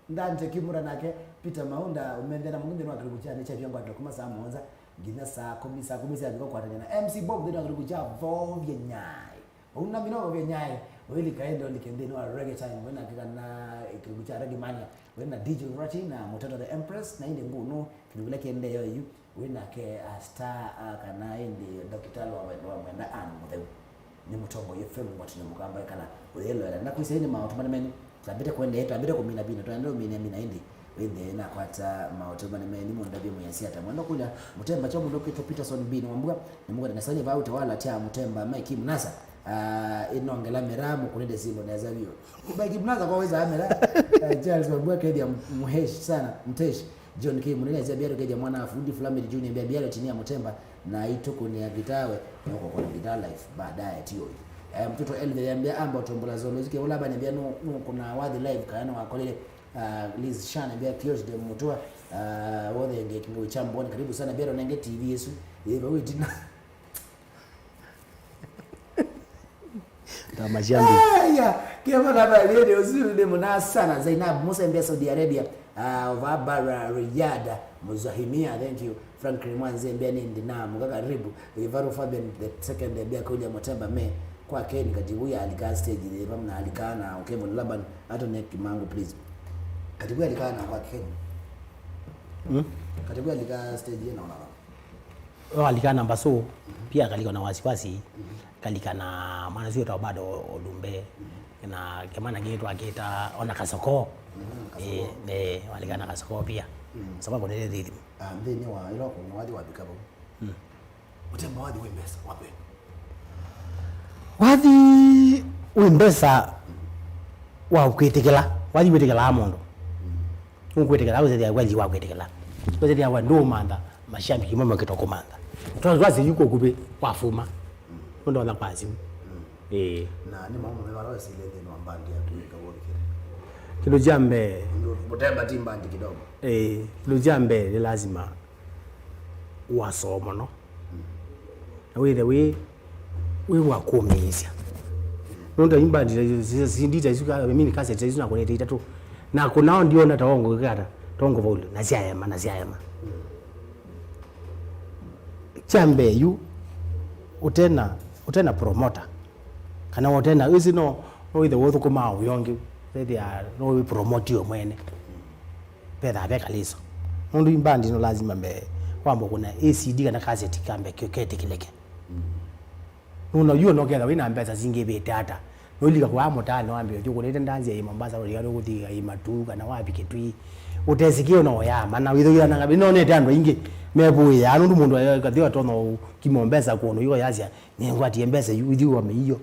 Ndante Kimura nake Peter Maunda, ũmendena mũno nthĩnĩ wa kĩlungu kya nĩ kya vyangwa kuma saa mũonza nginya saa kũmi, saa kũmi sya viko kwatany'a na M C Bob nthĩnĩ wa kĩlungu kya Vovya Nyai. Ũnami no ũvye nyai, ũilika ĩndĩ ũlike nthĩnĩ wa Reggae Time, wĩnake kana kĩlungu kya Reggae Mania, wĩna D J Rati na Mũtoto the Empress, na ĩndĩ ngũnũ, kĩlungu kĩla kĩendee yu, wĩnake, ah, Star, ah, kana ĩndĩ Doctor Lwa Mwenda, Lwa Mwenda Ann Mũtheu. Nĩ Mũtongoi F M ngwatanĩo mũkamba ĩkala ũyĩloela. Na kwĩsĩ nĩ maũtũ mane menyu, twambĩte kũendeea, twambĩte kũmina vina, twambĩte kũmina mina ĩndĩ. Wĩthĩe nakwata maũtema nĩ meni mũndavye mwĩasyata. Mwenda kũlya mũtemba kya mũndũ kwĩtwa Peterson B. Nĩwambua nĩmũkwata na saini vaa utawala tya mũtemba Mike Mnasa. Ah, ĩnongela mera mũkũnĩte simbo nesa vyũ. Mike Mnasa kwa wĩsaa mera. Eh, Charles Wambua kethia muhesh sana, mtesh. John K Munene asya, "Biaro keja mwana wa fundi Flamid Junior, mbia biaro chini ya Mutemba, na ituku ni ya guitar we, na uko kwa guitar life, baadaye tio." Eh, mtoto Elve yambia, "Amba utombula zolo, zike ula bani mbia no, no kuna wathi live, kana wakolile." Ah, Liz Shan ambia, "Close de Mutua, ah, wothe nge kingo cha mboni, karibu sana, biaro nenge T V yesu, yeba wetina." Ta mashabiki. Aya, kema kama leo uzuri ni mna sana. Zainab Musa mbia Saudi Arabia. Ah, Vabara Riyada Muzahimia, thank you. Franklin Mwanze mbia ni ndina muka karibu. Rivaro Fabian the second mbia Kulia Mutemba me kwa Ken Kajibu ya alika stage ile pamna alika na Kevin Laban, ato ne Kimangu, please. Kajibu alika na kwa Ken. Hmm? Kajibu alika stage ile naona. Walika na mbaso, pia kalika na wasiwasi, kalika na mwana sio tao bado ulumbe, na kemana kitu akita ona kasoko. Eh, eh, walika na kasoko pia. Sababu ni rhythm. Ah, nthĩnĩ wa ĩla ũkũngũ wathi wavika vau. Ũtemba wathi wĩ mbesa, wape. Wathi wĩ mbesa wa kwĩtĩkĩla, wathi wĩtĩkĩlaa mũndũ. Nũkwĩtĩkĩla, ũsethĩa kweli wa kwĩtĩkĩla. Ũsethĩa we ndũũmantha, mashabiki mamwe kĩtwa kũmantha. Twa-, twasĩ yu kũkuvĩ, kwafuma. Nũndũ ona kwa simu. Ĩĩ. Na nĩ mamwe mema ala wesile nthĩnĩ wa mbandi yaku ĩka wonekele. Kĩndũ kya mbee. Ndu-, Mutemba ti mbandi kidogo. Ĩĩ, kĩndũ kya mbee nĩ lazima wasoo mũno. Na wĩthe wĩ, wĩ wa kũmĩĩsya. Nũndũ imbandi ta isu, C D ta isu, ka, I mean, cassette ta isu nakũnĩte itatũ. Na kũnao ndiona ta wongo kĩkata, ta wongo vaulu, na syaema, na syaema. Kya mbee yu, ũtena, ũtena promoter. Kana ũtena, ĩsi no, no wĩthe ũthũkũmaa ũyongi, wĩthĩa no wĩ promote yo mwene. Pethaa ve kalĩso. Nũndũ imbandi no lazima mbee wambe kũna A C D kana kaseti kambe kyo ketĩkĩlĩke. Nũna yu ona ũketha wĩna mbesa singĩvĩte ata. Nũilika kwa mũtaani wambie ũthi ũkũnĩte ndanzi ya Mombasa, ũlika nũkũthi ya Matu kana wapi Kitui. Ũtesikie ona oyama na wĩthũkĩla na ngavi nonete andũ aingĩ mevũĩa nũndũ mũndũ kathi atonya kimo mbesa kũndũ yu yasya nĩngwatie mbesa yu ithi wa mĩio.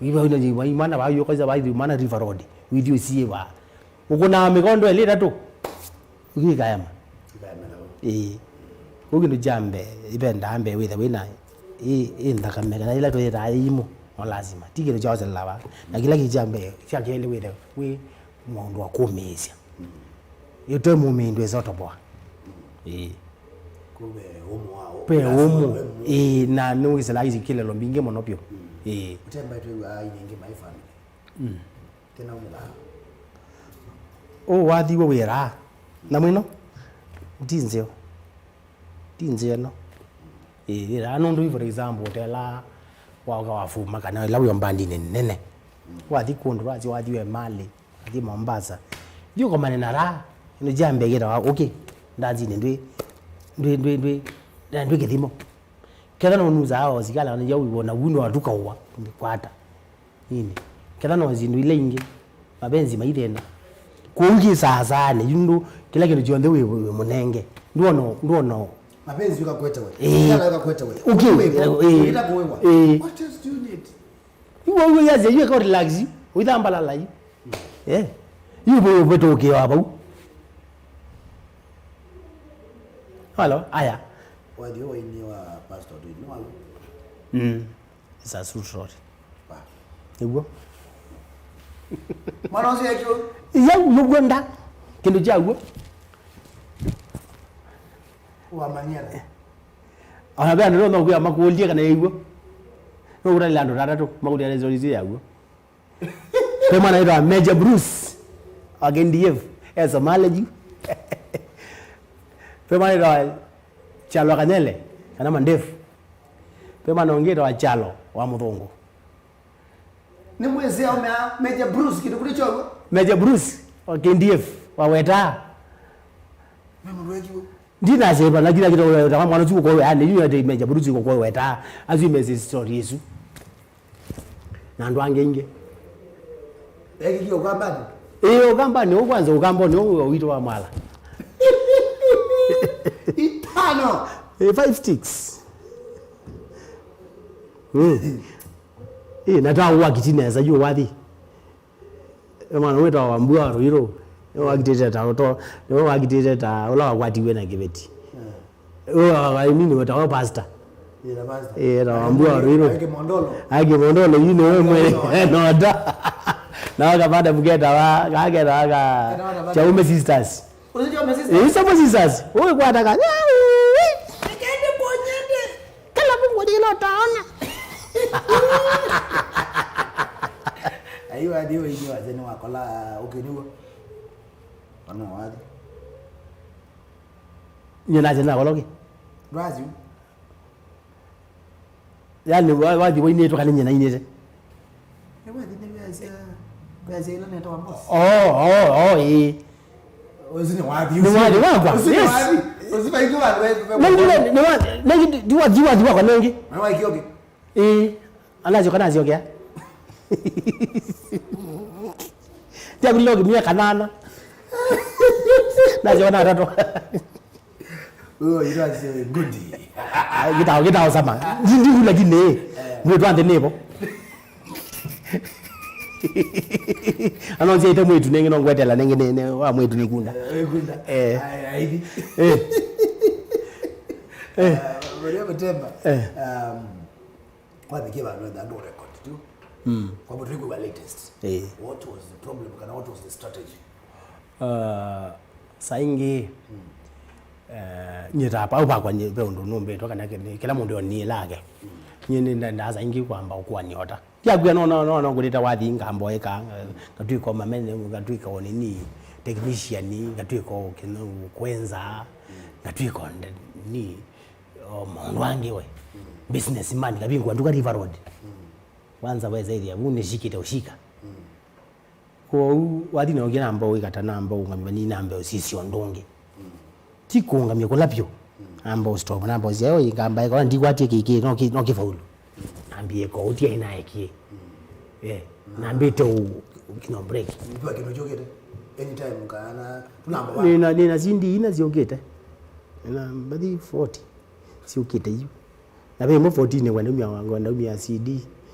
Iva ina ji wa imana wa yo kaza wa imana River Road. Ithi usie wa. Ũkũnaa mĩkondo ĩlĩ ĩtatũ, ũkĩkaema. Ĩĩ. Kũu kĩndũ kya mbee, ĩvendaa mbee wĩthe wĩna ĩ, ĩ nthakame, kana ĩla twĩtaa ĩimũ, no lazima. Ti kĩndũ kya ũselelawa. Na kĩla kĩ kya mbee, kya kelĩ wĩthe wĩ mũndũ wa kũmĩĩsya. Ĩte mũmĩi ndwĩsa ũtoboa. Ĩĩ. Kũu ve ũmũ wa ũ-, ve lazima ũmũ, we mũmũ. Ĩĩ, na nĩwĩsĩlaa isikĩlelo mbingĩ mũno vyũ. Ĩĩ. Ũtembaĩtwe yu aa inengi my family. Kĩnaumĩlaa. Ũũ wathiwe wĩraa. Na mwĩno? Ti nzeo. Ti nzeo ĩno. Ĩĩ, yĩraa nũndũ, for example, ũtelaa waoka wafuma kana ĩla wĩ mbandinĩ nene. Wathi kũndũ, wathi, wathi we Mali, wathi Mombasa. Thi ũkomane na raa, ĩno jambe kĩtawa, okay, ndanzinĩ ndwĩ, ndwĩ, ndwĩ, ndwĩ, ndwĩ kĩthimo. Ketha no nusaa osikala, na jau wona wuno watuka uwa, kwata. Nini? Ketha no zindu ila ingi. Mapenzi maithĩna. Kũu kĩ saasaanĩ, yu ndũ, kĩla kĩndũ kyonthe wĩ, wĩ mũnenge. Nduono, nduono. Mapenzi yukakwete we. Eh. Yala yukakwete we. Okay. Wĩ, eh, wĩ, eh, wĩta kũĩwa. Eh. What else do you need? Iwe, iwe, yazi, iwe kwa relax. Wĩthamba lala yu. Eh. Iwe, iwe, iwe, tũkĩwa vau. Halo, aya. Wathi ũyũ waini wa Pastor Dwayne, nĩ waku? Mm. It's a true story. Wow. Nĩguo. Mwana ũcio ekĩo? Yau, nĩguo nda. Kĩndũ kya guo. Wamanyia na? Ona ve andũ no kwĩa makũlye kana yĩguo. No kũtalĩla andũ atatũ, makũlya result icio yaguo. Ve mwana wĩtawa Major Bruce wa K D F, e Somali yu. Ve mwana wĩtawa Kyalo Kanyele, kana Mandefu. Ve mwana ũngĩ wĩtawa Kyalo wa Mũthũngũ. Nĩ mwĩsĩ aũmea Major Bruce kĩndũ kũlĩ kyow'o? Major Bruce wa K D F, wa Wetaa. Ve mũndũ wekiwe? Ndinasya ĩva, lakini akita weta mwana ũsu kũkũwe, yani, yu ete Major Bruce kũkũwe Wetaa. Asu imesi story isu. Na andũ angĩ aingĩ. Ekĩkie Ũkambanĩ? Ĩĩ, Ũkambanĩ, ũũ kwanza Ũkambanĩ, ũũ witũ wa Mwala. Itano. Ĩĩ, five sticks. Mm. Ĩĩ, na ta wakiti nesa yu wathi. E mwana wĩtawa Wambua wa Ruiru. Nĩwe wakitĩte ta ũto, nĩwe wakitĩte ta ũla wakwatiwe na kĩveti. Ũyũ wa, wa, nini wetawa pastor. Ĩĩ, ta pastor. Ĩĩ, ta wambua rwĩro. Aĩ kĩmondolo. Aĩ kĩmondolo, yu nĩwe mwene nota. Na wakapata mketa wa, kaketa wa ka Chaume Sisters. Ũsĩ Chaume Sisters? Ĩĩ, Chaume Sisters. Ũyũ kwataka. Nĩkende kuonyende. Kala Mungu ndiye notaona. Aiwa, ndio hiyo wazee ni wakola, okay, nĩguo. Wana wathi. Nyie nasye nakoloke. Ndwasyu. Yani, wa- wathi wainĩtwe kana nyie nainĩte? Nĩ wathi nĩ wĩasya, wĩasya ĩla netawa boss. Oh, oh, oh, ĩĩ. Ũsu nĩ wathi. Nĩ wathi wakwa, ũsu nĩ yes. Wathi. Ũsu vaingĩ vandũ ve- ve- Nengĩ nĩ- nĩ wathi, nengĩ ndi- ndi wathi, wathi wakwa nengĩ. Na wathi ũngĩ. Ĩĩ, anasyoka nasyokea. Ndyakulile kĩmia kanana. Nasyoka natatũ. Ũyũ ĩtwa syo good. Gĩtao, gĩtao sama. Ndi- ndiku lakini, mwĩtwa nthĩ nĩvo. Anonsiaite mwĩtu nengĩ nongwetela nengĩ nĩ- nĩ- wa mwĩtu nĩkunda. Eh, wĩkunda. Eh. Ai, aithi. Eh. Eh. Ah, Maria Mutemba. Eh. Um, Wavikie vandũ enda andũ record tu. Mm. Kwa mũtu ĩkwĩwa latest. Eh. What was the problem kana what was the strategy? Uh, saa ingĩ, mm, eh, nyie ta pau pakwa nyie ve ũndũ nũmbĩtwe kana kĩ- kĩla mũndũ oniĩlake. Mm. Nyie nĩ nda- ndaa saa ingĩ kwamba ũkũanĩa ota. Ndiakwĩa no, no, no, no ngũlĩte wathi ngamboeka, ngatwĩka o mamene, ngatwĩka o nini, technician, ngatwĩka o kĩno- kwenza, mm, ngatwĩka o nde- ni o maũndũ angĩ we. Mm. Businessman, kavingũa nduka River Road. Mm. Kwanza weza ĩthĩa vu nĩshikĩte ũshika. Mm. Kwoou wathi nokie namba ũikata namba ũngamya ni namba ũsisya ũndũ ũngĩ. Mm. Ti kũũngamya kũla vyũ. Mm. Namba ũstop, namba ũsya yo ngamba ĩkona ndikwatie kĩkĩ no kĩ- no kĩfaulu. Mm. Nambie ko ũtia inaekie. Mm. Eh, nambĩte ũ- kino break. Nĩtwa kĩndũ kyũkĩte. Anytime kana tulamba wa. Nina nina C D ina ziũkĩte. Nina mbathi forty. Siũkĩte yu. Na ve ĩmwe fourteen ngwenda umia, ngwenda umia C D.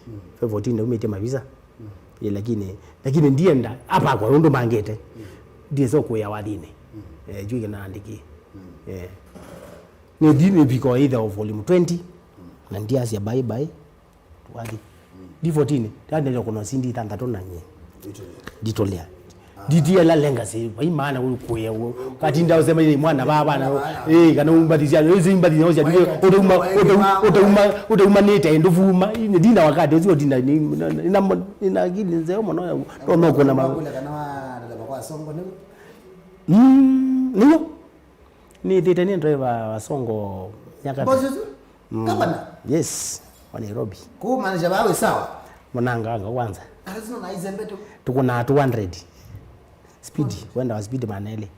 Mm. Ve fourteen ndaumĩtye mavisa. Mm. Ĩ, lakini, lakini ndienda, apa kwa ũndũ mangĩte. Mm. Ndiesa ũkũĩa wathinĩ. Mm. Eh, juu kĩnaandĩkie. Mm. Eh. Nĩ thi nĩ viko either of volume twenty. Mm. Na ndiasya bye bye. Wathi. Mm. D fourteen, ndandete kũno C D thanthatũ na nyie. Nditũlĩa. Nditũlĩa. Ah. Nditiela legacy, vai maana ũkũya ũo. Katinda ũsema ile mwana baba na, eh, kana umbathisia, ĩsu imbathisia ũsya, utauma, utauma, utauma nĩte ndũvuma. Ndina wakati ũcio ndina, nina, nina, nina akili nzeo mũno ya, no, no, kuna ma- Kule kana wa ndeleva kwa songo nĩ? Mm, nĩyo. Nĩthĩte nĩ driver wa songo myaka. Boss ũsu? Mm. Gavana? Yes, wa Nairobi. Kumaanisha vaa wĩ sawa? Mũnanganga kwanza. Lazima na izembe tu. Tuko na two hundred. Speed, kwenda wa speed maana ile.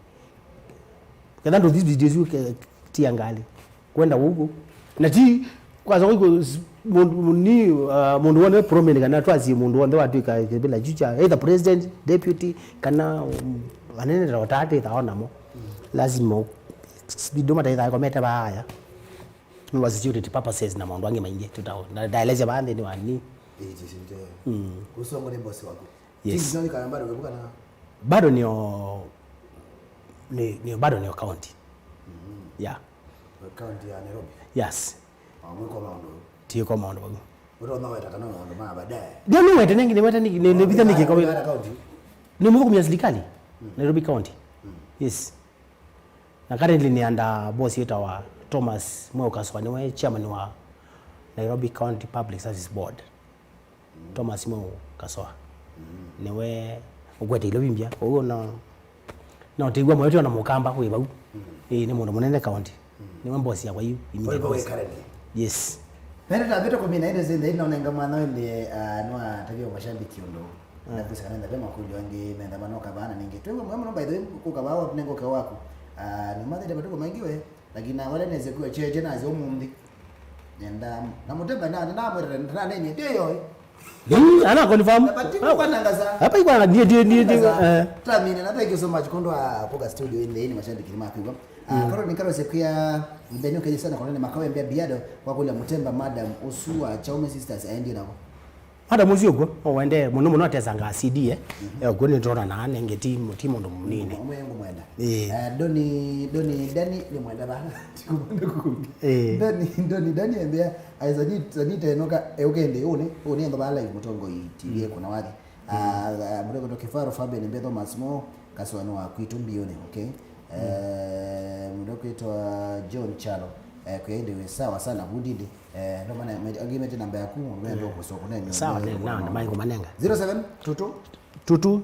Ketha ndo these videos you ke- tia ngali. Kwenda huko. Na ti kwanza kwa hiyo s- mũndũ ni, uh, mũndũ wone prominent kana twasie mũndũ wonde watwika bila jucha, either president, deputy, kana, um, anene ta watatu itaona mo. Mm. Lazima u- speed mata itakomete baya. Nũndũ wa security purposes na maũndũ angĩ maingĩ tũtaũ. Na ndaelesya vaa nthĩnĩ wa ni. Ĩĩ, ti siviteo. Mm. Ũsu nĩ boss waku? Yes. Ti ndio ikaya bado webuka na? Bado nĩo, nĩ, nĩ, bado nĩo county. Mm. Yeah. County ya Nairobi? Yes. Ah, mwĩko maũndũ. Tiĩko maũndũ vau. Ũtonya weta kana maũndũ ma baadaye? Ndio nĩwete nĩngĩ, nĩwete nĩngĩ, nĩ, nĩ visa nĩngĩ kwa. Nĩ mĩthũkũmi ya serikali. Mm. Nairobi County. Mm. Yes. Na currently nĩ under boss wĩtawa Thomas Mweu Kaswa, nĩwe chairman wa Nairobi County Public Service Board. Mm. Thomas Mweu Kaswa. Mm. Nĩwe ũkwete ilo vimbia. Kwa hiyo no, no tĩw'a mwetu ona mũkamba kwĩ vau. Mm. Ĩĩ, nĩ mũndũ mũnene county. Mm. Nĩwe boss yakwa yu. Kwa hivyo we currently? Yes. Nende tavĩte kũmina ĩndĩ zĩndĩ ĩno nenga mwana wende, ah, no atavia mashabiki ũndũ. Mm. Na kusa kana ndave makũlyo angĩ menda manoka vana ningĩ. Twĩ mwe mwe by the way kuka vao nengo ke waku. Ah, nĩ mathĩte matuko maingĩ we. Lakini na wale neze kuwa cheche na zio mundi. Nenda na Mutemba na na mwere na nene ndio yo. Mm, ana confirm. Hapa iko kwa nangaza. Hapa iko na die die die die. Eh. Tamina na thank you so much kondo a poka studio in the in mashabiki ni mapigo. Ah, koro ni karo se kuya mbeni ukeje sana kwa nene makawe mbia biado kwa kule Mutemba madam Usua Chaume Sisters aende nako. Hata mũsyĩ ũkw'o, no wende mũno mũno atesangaa C D, eh. Eh, ũkw'o nĩtwonanaa nenge ti, ti mũndũ mũnini. Ũmwe ngũmwenda. Ĩĩ. Eh, Doni, Doni, Dani nĩ mwenda bana. Tikũmwenda kũkũmbi. Ĩĩ. Doni, Doni, Dani embea, ai, Sani, Sani tenoka, eh, ũkende, ũne, ũne ndo bala mũtongoi T V kuna wathi. Ah, ah, mũndũ kwĩtwa Kĩfaro Fabian, mbetho Thomas Mo, Kasũanĩ wa kwitũ mbiũnĩ, okay? Eh, mũndũ kwĩtwa John Chalo, eh, kwĩ ĩndĩ wĩ sawa sana, vundi ĩndĩ, eh, no mana, me-, angĩ mete namba yaku, mũndũ wenda kũsũa kũnenyo. Sawa, ne, na, na, maiko manenga. Zero seven two two. Two two,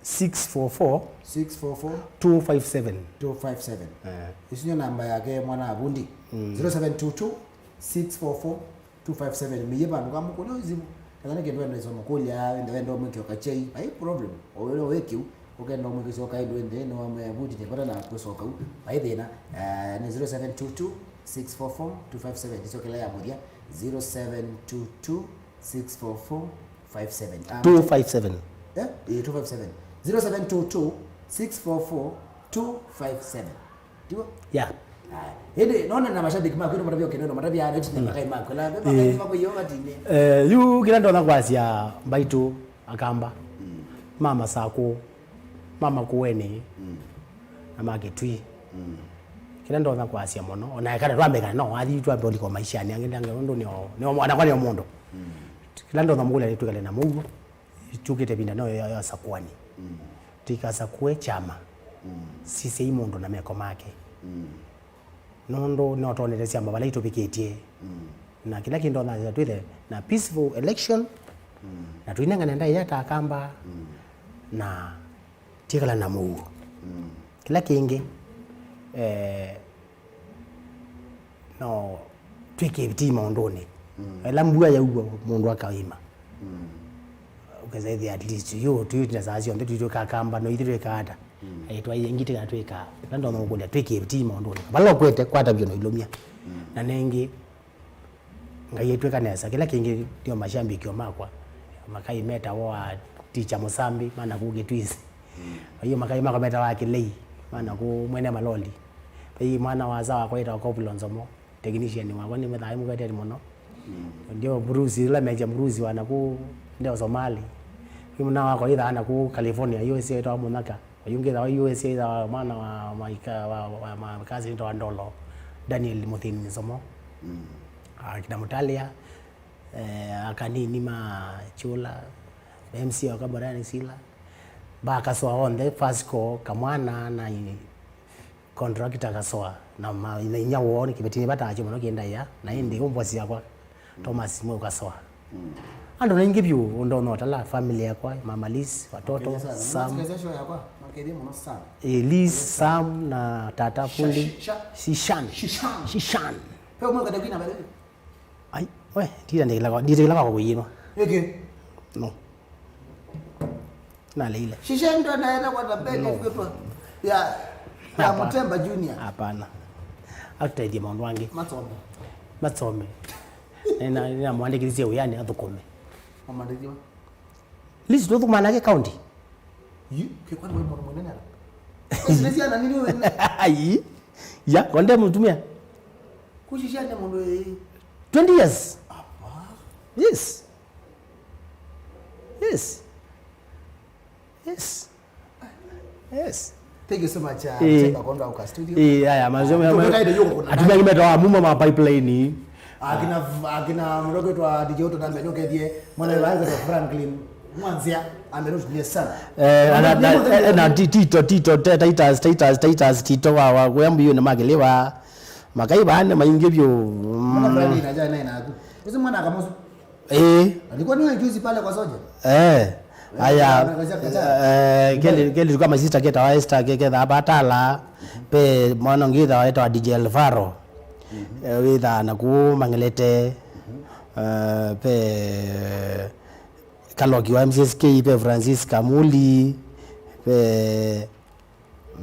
six four four, six four four, two five seven. Two five seven. Eh. Isu nyo namba yake mwana wa vundi. Mm. Zero seven two two, six four four, two five seven. Miye vandu kamukũlya ũizimu. Kana nĩ kĩndũ wenda ĩsoma kũlya, wenda, wenda ũmwĩkĩo kachai. Ai problem. O wĩra wĩ kĩu, ũkenda ũmwĩkĩsya ũkaĩ ndũ nthĩ, nĩ wa mwe vuti nĩ vata na kũsoka u. Ai thĩna. Eh, nĩ zero seven two two, six four four, two five seven. Ndĩsokela ya mũthya. Zero seven two two, six four four, five seven. Ah, two five seven. Eh? Eh, two five seven. Zero seven two two, six four four, two five seven. Tiwa? Yeah. Aya. Ĩndĩ, nona na mashabiki maku, nĩ matavya ũkendo, na matavya ana, ĩtina makai maku. La, ve makai maku yo vatine. Eh, yu kĩla ndonya kwasya mbaitũ Akamba. Mm. Ma Masakũ, ma Makueni, mm, na ma Kĩtui. Mm. Kĩla ndonya kwasya mũno, ona kana twambĩka no, athi twambe ũliko maishanĩ, angĩ ndange ũndũ nĩ o, nĩ o, anakwa nĩ o mũndũ. Mm. Kĩla ndonya mũkũlya nĩ twĩkale na mũuo. Tũkĩte ĩvinda no ya, ya sakuani. Mm. Tũikasakue kyama. Mm. Sisyai mũndũ na meko make. Mm. Nũndũ no twonete syama vala itũvikĩtye. Mm. Na kĩla kĩndothasya twĩthe na peaceful election, mm, na tũinengane ndaĩa ta Akamba, mm, na twĩkala na mũuo. Mm. Kĩla kĩngĩ, eh, no twĩke ĩvitii maũndũnĩ. Mm. Ĩla mbua yaua, mũndũ akaĩma. Mm. Ũkesa ĩthĩa at least, yu, tũitina saa syonthe, tũitwĩka Akamba, no ithyĩ twĩkaa ata? Mm. Eh, twaie ngitĩ kana twĩkaa. Na ndonya kũkũlya, twĩke ĩvitii maũndũnĩ. Vala ũkwete, kwata vyũ na ilũmya. Mm. Na nengĩ, Ngai etwĩka nesa. Kĩla kĩngĩ ndio mashambikio makwa. Makai metawa wa Teacher Mũsambi, mana kũ Kĩtwisi. Mm. Aiyo makai makwa metawa Kĩlei, mana kũ mwene maloli. Pai mwana wa asa wakwa etawa Kopilo Nzomo, technician wakwa nĩ methai mũveteni mũno. Mm. Ndio Bruce, ila meja Bruce wana kũ ndio Somali. Pai mwana wakwa itha ana kũ California, U S A etawa Mũnyaka. Ũyũ ũngĩ ĩthawa U S A ĩthawa mwana wa maika, wa, wa, wa makasi nĩtawa Ndolo, Daniel Mũthĩni Nzomo. Mm. Akina Mũtalĩa, eh, akanini ma Chula, M C wa Kabarani Sila, ba Kaswa onthe, Fasco, Kamwana, na i-, contractor Kaswa, na ma-, na inya woo, nĩ kĩveti nĩvataakye mũno kĩndaĩa, na ĩndĩ ũmbosi yakwa, Thomas Mweu Kaswa. Mm. Andũ naingĩ vyũ ũndonotala family yakwa, Mama Liz, watoto, Makethia sana. Sam. Nĩmasikiliza show yakwa, makethia mũno sana. Eh, Liz, Sam na tata fundi. Sha-, sha-, Shishan. Shishan. Shishan. Pe umwe kata kwina bale. Ai, we, ndira ndikila kwa, ndikila kwa kuyinwa. Eke. No. Naleile. Shisha ndo naenda kwa tabeli no. Kwetwa. Ya, ya Hapana. Mutemba Junior. Hapana. Atũteithie maũndũ angĩ. Matsome. Matsome. Nina, nina mwandĩkĩthĩsye wĩanĩ athũkũme. Wamandĩkiwa. Liz, tũthũkũma nake county. Yu, ke kwani wewe mwana mwenene ala? Sisi ana nini wewe? Ai. Ya, konde mũtumĩa. Kushisha ndio mũndũ eh. Twenty years. Apa. Yes. Yes. Yes. Yes. Thank you so much, uh, eh, Mtemba Kondo, Uka Studio. Eh, aya, mazio. Ah, tukaende yuko kuna atumia kimeta wa muma ma pipeline. Akina, akina mdogo wetu wa D J Otto Nambe, ndio kedie, mwana wa Franklin Mwanzia, amerudia sana. Eh, na, na, na, eh, na Ti-, Tito, Tito, Te-, Titus, Titus, Titus, Tito wa, wa, wa Mbuyu na Mageliwa. Makai bane maingi byo. Mwana fulani inaja naye na aku. Usi mwana akamusu. Eh. Alikuwa ni juzi pale kwa soja. Eh. Aya, eh, keli, keli tuka my sister keta wa Esther ke, ketha abatala. Pe mwana ngitha wa eta wa D J Alvaro. Eh, witha na ku Mangelete. Eh, pe Kaloki wa M C S K, pe Francis Kamuli, pe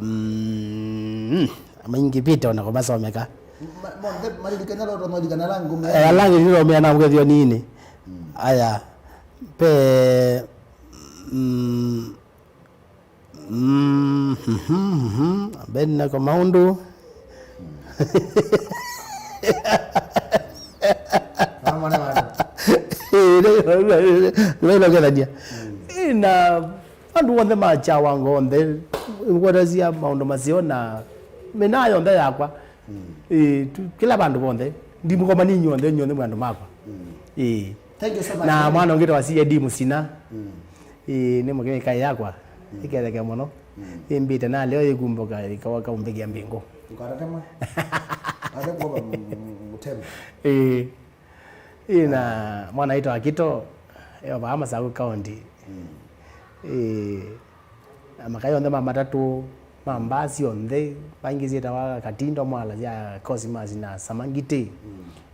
Mm, maingĩvĩte ona kũmasomeka. Ma-, monthe malilikana loto malikana langu me. Eh, alangi nilomea na mgethio nini. Mm. Aya. Pe, mm, mm, mhm, mhm. Bena kwa maundu. Mama na wana. Eh, Vailokethania. Na andũ onthe ma Kyawango onthe, ngwatasia maũndũ maseo na mĩnaa yonthe yakwa. Ĩĩ, tu- kĩla vandũ vonthe. Ndimũkomani inyuonthe, inyuonthe mwĩ andũ makwa. Ĩĩ. Thank you so much. Na mwana ũngĩ tawa C A D Mũsina. Ĩĩ, nĩ mũkĩkai yakwa. Ĩketheke mũno. Ĩmbĩte na leo ĩkumbũka ĩkawa kaumbĩkĩa mbingũ. Ndũkatatema. Ate kuomba m- m- mũtema. Ĩĩ. Ĩĩ, na mwana aitwa Akito, eo vaa Masaku County. Ĩĩ, na makai onthe ma matatũ, ma mbasi onthe, vaingĩ syĩtawa Katindo, Mwala, sya Cosmas na Samangiti.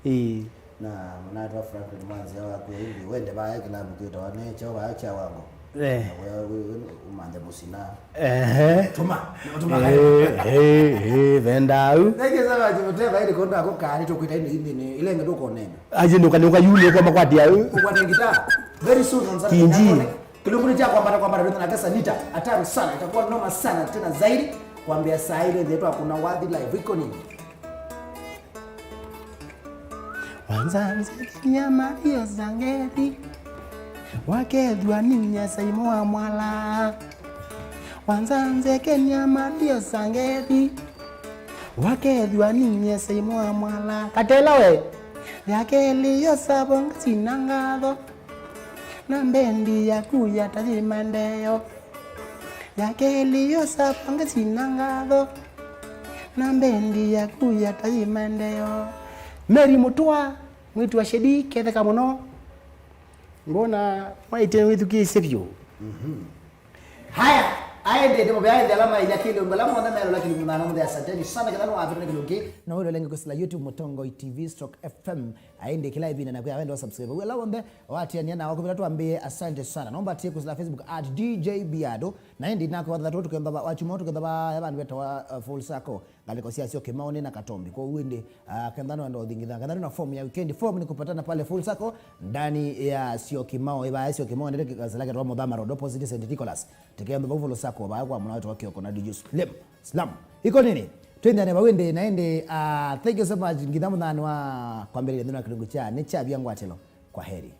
Ĩĩ. Na mwanatwa Franklin Mwanzia waku ĩndĩ wende vaya kĩlavu kĩtawa nĩ kyo vaya kya wango. Eh. Na we- we- we- ũmanthe Mũsina. Ehe. Tuma, tuma. Eh, eh, eh, venda au. Thank you so much, Muteva, ili konda ako kani tukwita indi indi ni ilenge tu konenga. Aje nuka nuka yu nuka makwati au. Ukwata ngita. Very soon on Saturday. Kinji. Kilunguni cha kwambata kwambata na kasa nita. Hatari sana, itakuwa noma sana tena zaidi. Kuambia saa ile ndio kuna Wathi Live iko nini? Wanzanzĩkĩnya Mathiũsa ngethi, wakethwa ninyie Saimo wa Mwala. Wanzanzĩkĩnya Mathiũsa ngethi, wakethwa ninyie Saimo wa Mwala. Katela we. Ya kelĩ yo savo ngasina ngatho, na mbendi yaku ya tathi maendeeo. Ya kelĩ yo savo ngasina ngatho, na mbendi yaku ya tathi maendeeo. Mary Mũtũa, mwĩĩtu wa Shedi, ketheka mũno. Ngona mwaĩtye wĩthukĩĩsye vyũ. Haya, aende ndimo vya aende alama ila kile ngala mwana melo lakini mwana mwana asanteni sana kila no apita kile ngi. Na wewe lenge kusila YouTube Mũtongoi T V stroke F M. Aende kila ivina na kwa wendo subscribe. Wewe la wonde watiania na wakubira tuambie asante sana. Naomba tie kusila Facebook at D J Biado. Na indi nako watatu tukenda wa chuma tukenda wa abantu beta wa uh, Full Circle. Ngalĩko sya Syokimau nĩ na Katombi. Kwoou ĩndĩ, ah, kenda nĩwenda ũthingitha, kenda nĩ na form ya weekend, form ni kupatana pale Full Circle ndani ya Syokimau. Ĩvaya Syokimau nĩ kĩkasala kĩtawa Mũthama Road opposite Saint Nicholas. Tikendo vau Full Circle vaya kwa mwana wetu wa Kioko na D J Slim. Slam. Iko nini? Twendane vau ĩndĩ na ĩndĩ, ah, thank you so much. Ngitha mũthani wa kwambĩrĩria nthĩnĩ wa kĩlungu kya nĩ kyavya ngwatĩlo. Kwa heri.